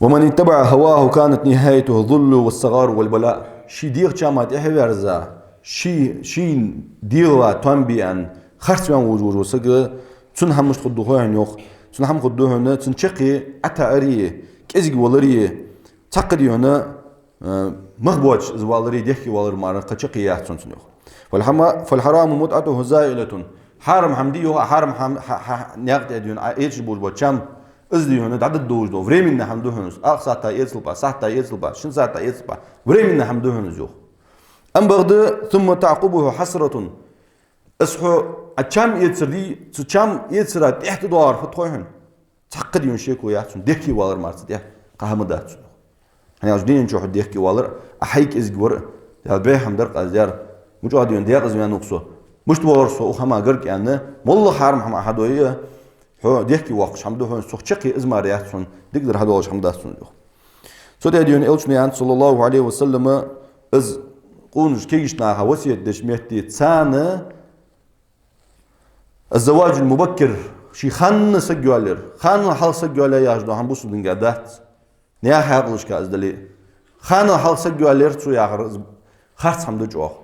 ومن اتبع هواه كانت نهايته الذل والصغار والبلاء. Ший дегӀа чама тӀехьа верза, ший, ший дегӀа ва томбиан, харц ваьнна волаш волаш вола саг, цун хӀама мишта хургда хой хьона, йоах, цун хӀама хургда хьона цун чаккхе ӀотаӀари, кӀезига валари, цхьаккха дийна, э, мах боацаш из валари, дехке валар мара кхы чаккхе яц цун, цун, йоах. فالحما-، فالحرام متعته زائلة. Хьарам хӀама дий, йоах, хьарам хӀама, хьа-, хьа-, наькъа тӀа дийна Ӏа эцаш болаш бола чам, из дийна дӀадода долаш да, временни хӀама да хьона из. Алх сахьат эцалба, сахьат эцалба, шин сахьат эцалба, временни хӀама да хьона из, йоах. Амма бакъда, ثم تعقبه حسرة. Из хьо Ӏа чам эцар дий, цу чам эцара тӀехьа тӀадоагӀар фуд хой хьона? Цхьаккха дийна шеко яц хьона, дехке валар мара цу тӀехьа кхы хӀама дац хьона. ХӀана аьлча дунен чу хьо дехке валар, Ӏа хьайга кӀезига вар, Даьла, бӀеха хӀама дар-кх аз даьр, мичахьа дийна декъаза ваьннав-кх со, мишта валар со укх хӀаман гарга аьнна, моллагӀа хьарам хӀама Ӏа хьадой а, хьо дехке воаккхаш хӀама да хьона, цох чаккхе из мара яц хьона, дикадар хьадоалаш хӀама дац хьона, йоах. Цудухьа дийна Элчано аьннад, صلى الله عليه وسلم, из къонача кегийча наха васкет деча метте царна الزواج المبكر, ший ханна саг йоалаяр. Ханнал хьалха саг йоалаяр яхаш дола хӀама бусалба динга дац. Наьха хьаькъалашка из дале а. Ханнал хьалха саг йоалаяр цо яхар из харц хӀама да чӀоагӀа.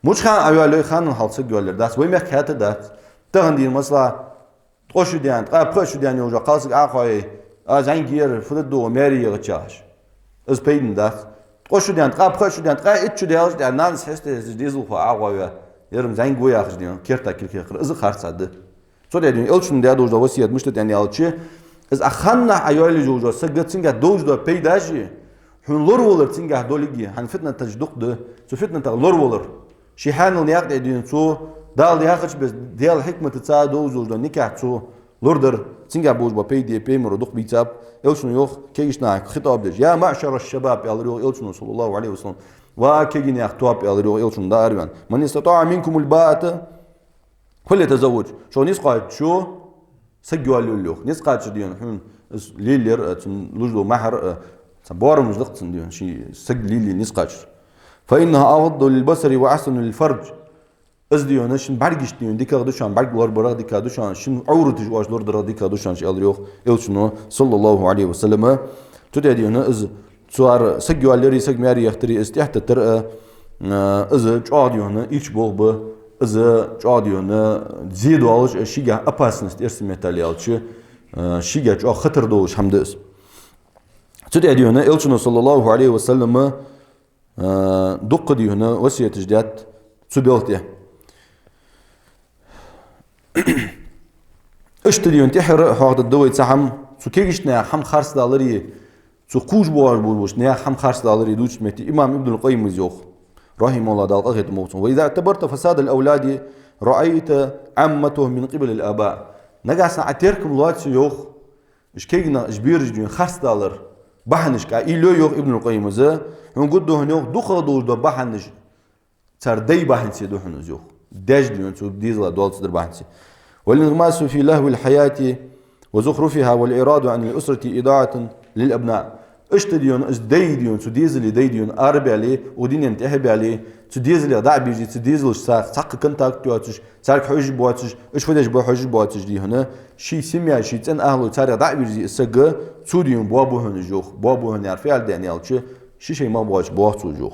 Мича хана Ӏа йоалаю, ханнал хьалха саг йоалаяр дац. Вай мехка хӀаьта дац. Тахан дийна, масала, ткъо шу даьнна, ткъаь пхи шу даьнна йолаш йола кхалсаг Ӏохайе, а, зӀамига яр, фу дергда вай, маьре яхача яхаш. Из пайдана дац. Ткъо шу даьнна, ткъаь пхи шу даьнна, ткъаь итт шу даьлча, тӀехьа нанас хьесташ, дезалхо Ӏохайе, ер-м зӀамига ва яхаш дийна, керта кулг хьекхар, из а харц хӀама да. Цудухьа дийна Элчано даь долаш дола васкет мишта да аьнна аьлча, из Ӏа ханнахьа Ӏа йоалаеш йолаш йола саг, цунгахьа долаш дола пайдаш, хьона лоравалар цунгахьа долга, хьона фитнаташ дукха да, цу фитнатах лоравалар. Ший хьаьнал наькъа тӀа дийна цо, Дала яхача беса, Даьла хьикматаца долаш дола никахь цо лорадар, цунгахьа болаш бола пайда пайхамаро дукха бийцаб. Элчано йоах, кегийча нахага хитӀаб деш: يا معشر الشباب, аьлар йоах Элчано, صلى الله عليه وسلم. Ва кегий наьха тоаба, аьлар йоах Элчано, дӀаараваьнна. من استطاع منكم الباءة فليتزوج. Шоана низ кхоачаш, Саг йоалайолла йоах. Низ кхачар дий хьона, хьона из лелаяр а, цун луш дола мухӀар а, цхьа боарамаш да-кх цун дий хьона, ший саг лелае низ кхачар. فإنها أغض للبصر وأحصن للفرج. Из дий хьона шун бӀаргашта дий хьона дикагӀа да шоана, бӀарг лорабарах дика да шоана, шун Ӏовраташ оаш лорадарах дика да шоана, аьлар йоах Элчано, صلى الله عليه وسلم. Цу тӀа дий хьона из цар саг йоалаяри, саг маьре яхийтари, из тӀехьатеттар а, а, из чӀоагӀа дий хьона ийрча болх ба, из чӀоагӀа дий хьона зе долаш а, шийгахьа опасность, эрсий меттала аьлча, а, шийгахьа чӀоагӀа хатар долаш хӀама да из. Цу тӀа дий хьона Элчано, صلى الله عليه وسلم, а, дукха дий хьона васкеташ даьд цу белха тӀа. Иштта дий хьона тӀеххьара хьоахадаьд вай цхьа хӀама, цу кегийча наьха хӀама харцдалари, цу кхувш боагӀаш болча наьха хӀама харцдалари дувцача метте имам Ибн аль-Къаййима йоах, رحمه الله, Дала къахетам болба цунна: وإذا اعتبرت فساد الأولاد رأيت عامته من قبل الآباء. Нагахьа санна Ӏа теркам лоаце йоах, уж кегий нах, уж бераш дий хьона харцдалара бахьанашка Ӏа уйла йой йоах Ибн аль-Къаййима, хьона гургда хьона йоах дукхагӀа долаш дола бахьанаш цар даьй бахьанца да хьона из йоах. Даьша дий хьона цу дезала доаллаш дар бахьанца. والانغماس في لهو الحياة وزخرفها والإعراض عن الأسرة إضاعة للأبناء. Иштта дий хьона из дай дий хьона, цу дезала дай дий хьона арабаьле, укх дунен тӀехьа баьле, цу дезалах дӀа а бийрзе, цу дезалашца цхьаккха контакт йоацаш, цаьрга хьожаш боацаш, уж фу деш ба хьожаш боацаш дий хьона, ший семья, ший цӀен ахӀлой цаьрга дӀа а вийрзе из саг, цо дий хьона боабу хьона уж йоах. Боабу хьона яхар фу аьлча да аьлча, ший-ший мах боацаш боагӀа цо уж йоах.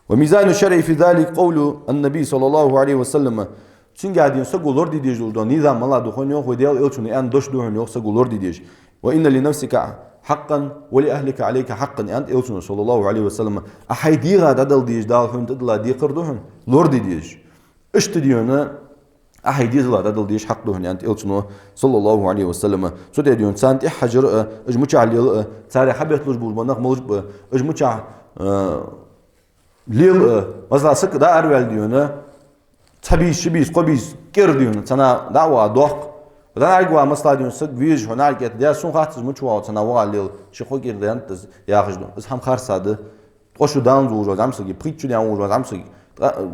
وميزان الشرع في ذلك قول النبي صلى الله عليه وسلم. Цунгахьа дий хьона саго лораде дезаш долаш дола низам малагӀа да хьона йоах, вай Даьла Элчано аьнна дош да хьона йоах саго лораде дезаш. وإن لنفسك حقا ولأهلك عليك حقا, аьннад Элчано, صلى الله عليه وسلم. Ӏа хьай дегӀа дӀадала дезаш Дала хьона тӀадилла декхар да хьона, лораде дезаш. Иштта дий хьона Ӏа хьай дезала дӀадала дезаш хьакъ да хьона, аьннад Элчано, صلى الله عليه وسلم. Цу тӀа дий хьона царна тӀехьа хьажар а, уж мичахьа лел а, царех хьабетталуш болаш бола нах малаш ба, уж мичахьа, а, лел а, масала, саг дӀаараваьле дий хьона, цхьа бийса, ши бийса, кхо бийса кӀира дий хьона, цхьанне дӀа а ваха доккха. ДӀа а ваха, масала, дий хьона, саг везаш хьо наӀарга этта, даьра, сона хац из мича воагӀа, цхьанне ваха лел, ши-кхо кӀира да хӀанз из, яхаш да. Из хӀама харцахьа да. Ткъо шу даьнна волаш вола зӀамсаг, пхийтта шу даьнна волаш вола зӀамсаг. ТӀа-,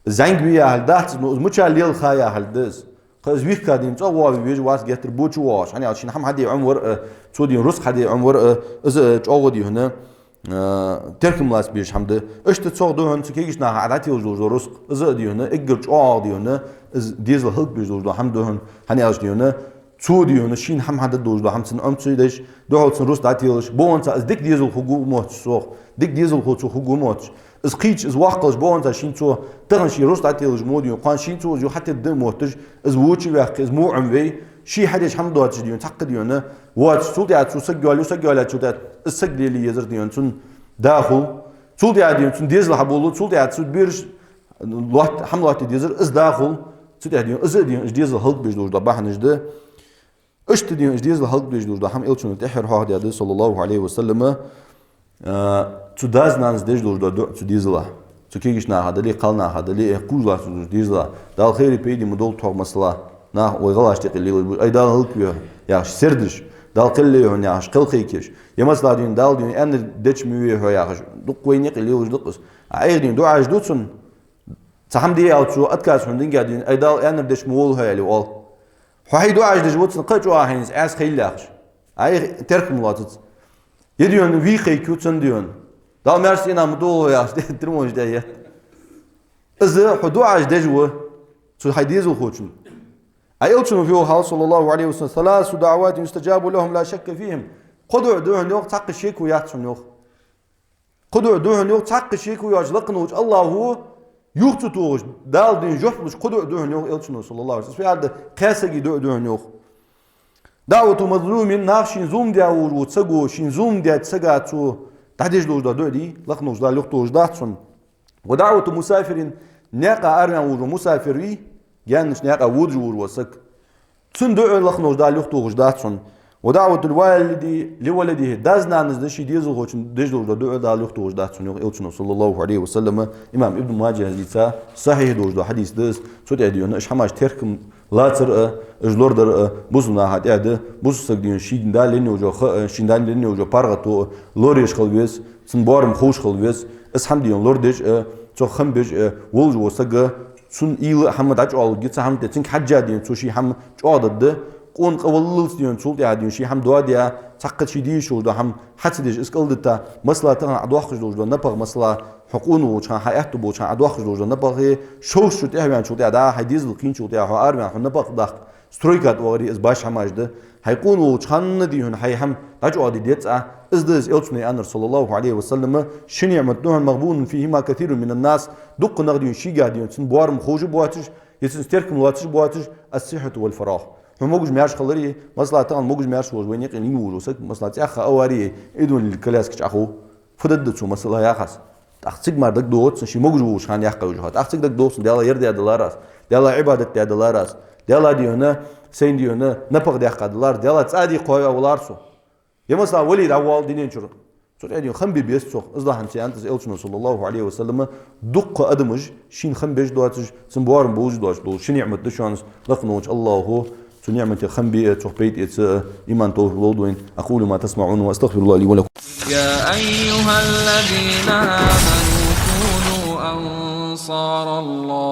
зӀамига ве яхилга дац из, ну, из мичахьа лел ха яхилга да из. Кхы из вийхка дий хьона, цӀогӀа воаве везаш вац геттара боча воагӀаш. ХӀана аьлча шийна хӀама хьаде Ӏомавар а, цо дий хьона рузкъа хьаде Ӏомавар а, из а чӀоагӀа дий хьона, а, теркам лаца безаш хӀама да. Иштта цох да хьона цу кегийча наха Ӏа дӀателаш долаш дола рузкъа. Из а дий хьона эггара чӀоагӀа дий хьона, из дезал хӀалакбеш долаш дола хӀама да хьона. ХӀана аьлча дий хьона, цо дий хьона шийна хӀама хьадергдолаш дола хӀама цунна Ӏомаца деш, духхьал цунна рузкъа дӀателаш, бокъонца из дика дезалхо хургва мотташ цох, дика дезалхо цо хургва мотташ. Из кхийча, из воккха хилча, бокъонца шийна цо тахан шийна рузкъа дӀателаш мо дий хьона, кхоана шийна цо из юха хьатетта да мотташ, из воча а ваьккха, из во Ӏомавой, ший хьадеш хӀама доацаш дий хьона, цхьаккха дий хьона воацаш, цул тӀехьагӀа цо саг йоалаю, саг йоалаяьчул тӀехьагӀа из саг лелае езар дий хьона цун да хул. Цул тӀехьагӀа дий хьона цун дезал хьабовлу, цул тӀехьагӀа цу бераш лоат-, хӀама лоаттаде дезар из да хул. Цу тӀа дий хьона из а дий хьона уж дезал хӀалакбеш долаш дола бахьанаш да. Иштта дий хьона уж дезал хӀалакбеш долаш дола хӀама Элчано тӀеххьара хьоахадаьд, صلى الله عليه وسلم, а, цу даьс-нанас деш долаш дола дуӀа цу дезалах. Цу кегийча наха дале, кхалнаха дале, э, кхувш латташ долча дезалах. Дала хайри-пайда ма долда тхох, масала, нах вай гӀалгӀашта юкъе лелаш ба. Ай, Дала хӀалакве хьо, яхаш, сердаш. Дала кхел лойя хьона, яхаш, кхел кхайкаш. Е масала дий хьона, Дала дий хьона аьннар деча ма ве хьо, яхаш, дукха вайна юкъе лелаш да-кх из. Ӏа айхьа дий хьона дуӀаш ду цунна, цхьа хӀама де аьлча, цо отказ хьона динге дий хьона, ай, Дала аьннар деча ма волва хьо, аьле, оал. Хьо хьай дуӀаш деш ва цунна, кхы а чӀоагӀа хьайна из Ӏаьса хилийла яхаш. Ӏайха теркам лоацац. Е дий хьона вий кхайкаю цунна дий хьона, Дала маьрша цӀенах ма тохалва яхаш, тӀе тирмонаш тӀа е. Из хьо дуӀаш деш ва цу хьай дезалхочунна. Ӏа Элчано фу йоах хьал, صلى الله عليه وسلم: «ثلاث دعوات يستجاب لهم لا شك فيهم». Кхо дуӀа да хьона йоах, цхьаккха шеко яц хьона йоах. Кхо дуӀа да хьона йоах, цхьаккха шеко йоацаш лакха волча АллахӀо юха ца тохаш, Дала дийна жоп луш кхо дуӀа да хьона йоах Элчано, صلى الله عليه وسلم. Из фу аьлча да, кхаь сага дуӀа да хьона йоах. «دعوة مظلوم», нах шийна зулам даь волаш вола саго, шийна зулам даьча сага цо дӀадеш долаш дола дуӀа дий, лакха волча Дала юхатохаш дац хьона. «ودعوة مسافر», наькъа араваьнна волаш вола мусафир вий, гаьнарча наькъа водаш волаш вола саг. Цун дуӀа лакха волча Дала юхатохаш дац хьона. «ودعوة الوالد لولده», даьс-нанас ший дезалхочунна деш долаш дола дуӀа Дала юхатохаш дац хьона йоах Элчано, صلى الله عليه وسلم. Имам Ибн Маджахьа дийца, сахьихь долаш дола хьадис да из. Цу тӀа дий хьона уж хӀамаш теркам лацар а, уж лорадар а бусалба наха тӀа да. Бусалба саг дий хьона шийна Дала енна йолаш йола ха а, шийна Дала енна йолаш йола паргӀато а лораеш хила веза, цун боарам ховш хила веза. Из хӀама дий хьона лорадеш а, цох хам беш а волаш вола саг, цун уйла а, хӀама дӀачӀоагӀлургья цу хӀаман тӀа, цунга хьежжа дий хьона цо ший хӀама чӀоагӀдергда. Къона къаваллалца дийна, цул тӀехьа дийна, ший хӀама доаде, цхьаккха ший дийшаш долаш дола хӀама хьа ца деш, из кӀалдита, масала, тахан Ӏа доаккхаш долаш дола напагӀа, масала, хьо къона волча хана, хьа аьттув болча хана Ӏа доаккхаш долаш дола напагӀа, шовзткъа шу тӀехваьнначул тӀехьа, дӀа хьай дезал кхийначул тӀехьа, хьо араваьнна, хьона напагӀа дахка, стройка тӀа вагӀаре, из баш хӀамаш да. Хьай къона волча хана дийна, хьай хӀама дӀачӀоагӀде деза Ӏа, из да из, Элчано аьннар, صلى الله عليه وسلم: «شي ниӀмат да хьона, مغبون فيهما كثير من الناس», дукха нах дийна, шийгахьа дийна, цун боарам ховш а боацаш, е цун теркам лоацаш а боацаш, «الصحة والفراغ». Хьо могаш-маьрша хиларе, масала, тахан могаш-маьрша волаш вайна юкъе лийна волаш вола саг, масала, цӀаьхха авари, инвалид коляскача Ӏахов, фу дергда цо, масала, яхаш. ТӀаккха цига мара дагадоагӀац цунна, ше могаш волча хана яьккха йолаш хӀама. ТӀаккха цига дагадоагӀац цунна, Даьлах ер даь далар аз, Даьлах Ӏибадат даь далар аз, Даьлах дийна, сайна дийна напагӀа даьккха далар, Даьлах цӀа дийхка хьо а валар со. Е, масала, вали дӀавоал дунен чура. Цу тӀа дийна хам бе беза цох. Из да хӀанз цу аьннад Элчано, صلى الله عليه وسلم, дукха адамаш шийна хам беш доацаш, цун боарам бовзаш доацаш дола ши ниӀмат да шоана, лакха волча АллахӀо цу ниӀматех хам бе а, цох пайда эца а иман, товфикъ лолда вайна. أقول ما تسمعون وأستغفر الله لي ولكم. يا أيها الذين آمنوا كونوا أنصار الله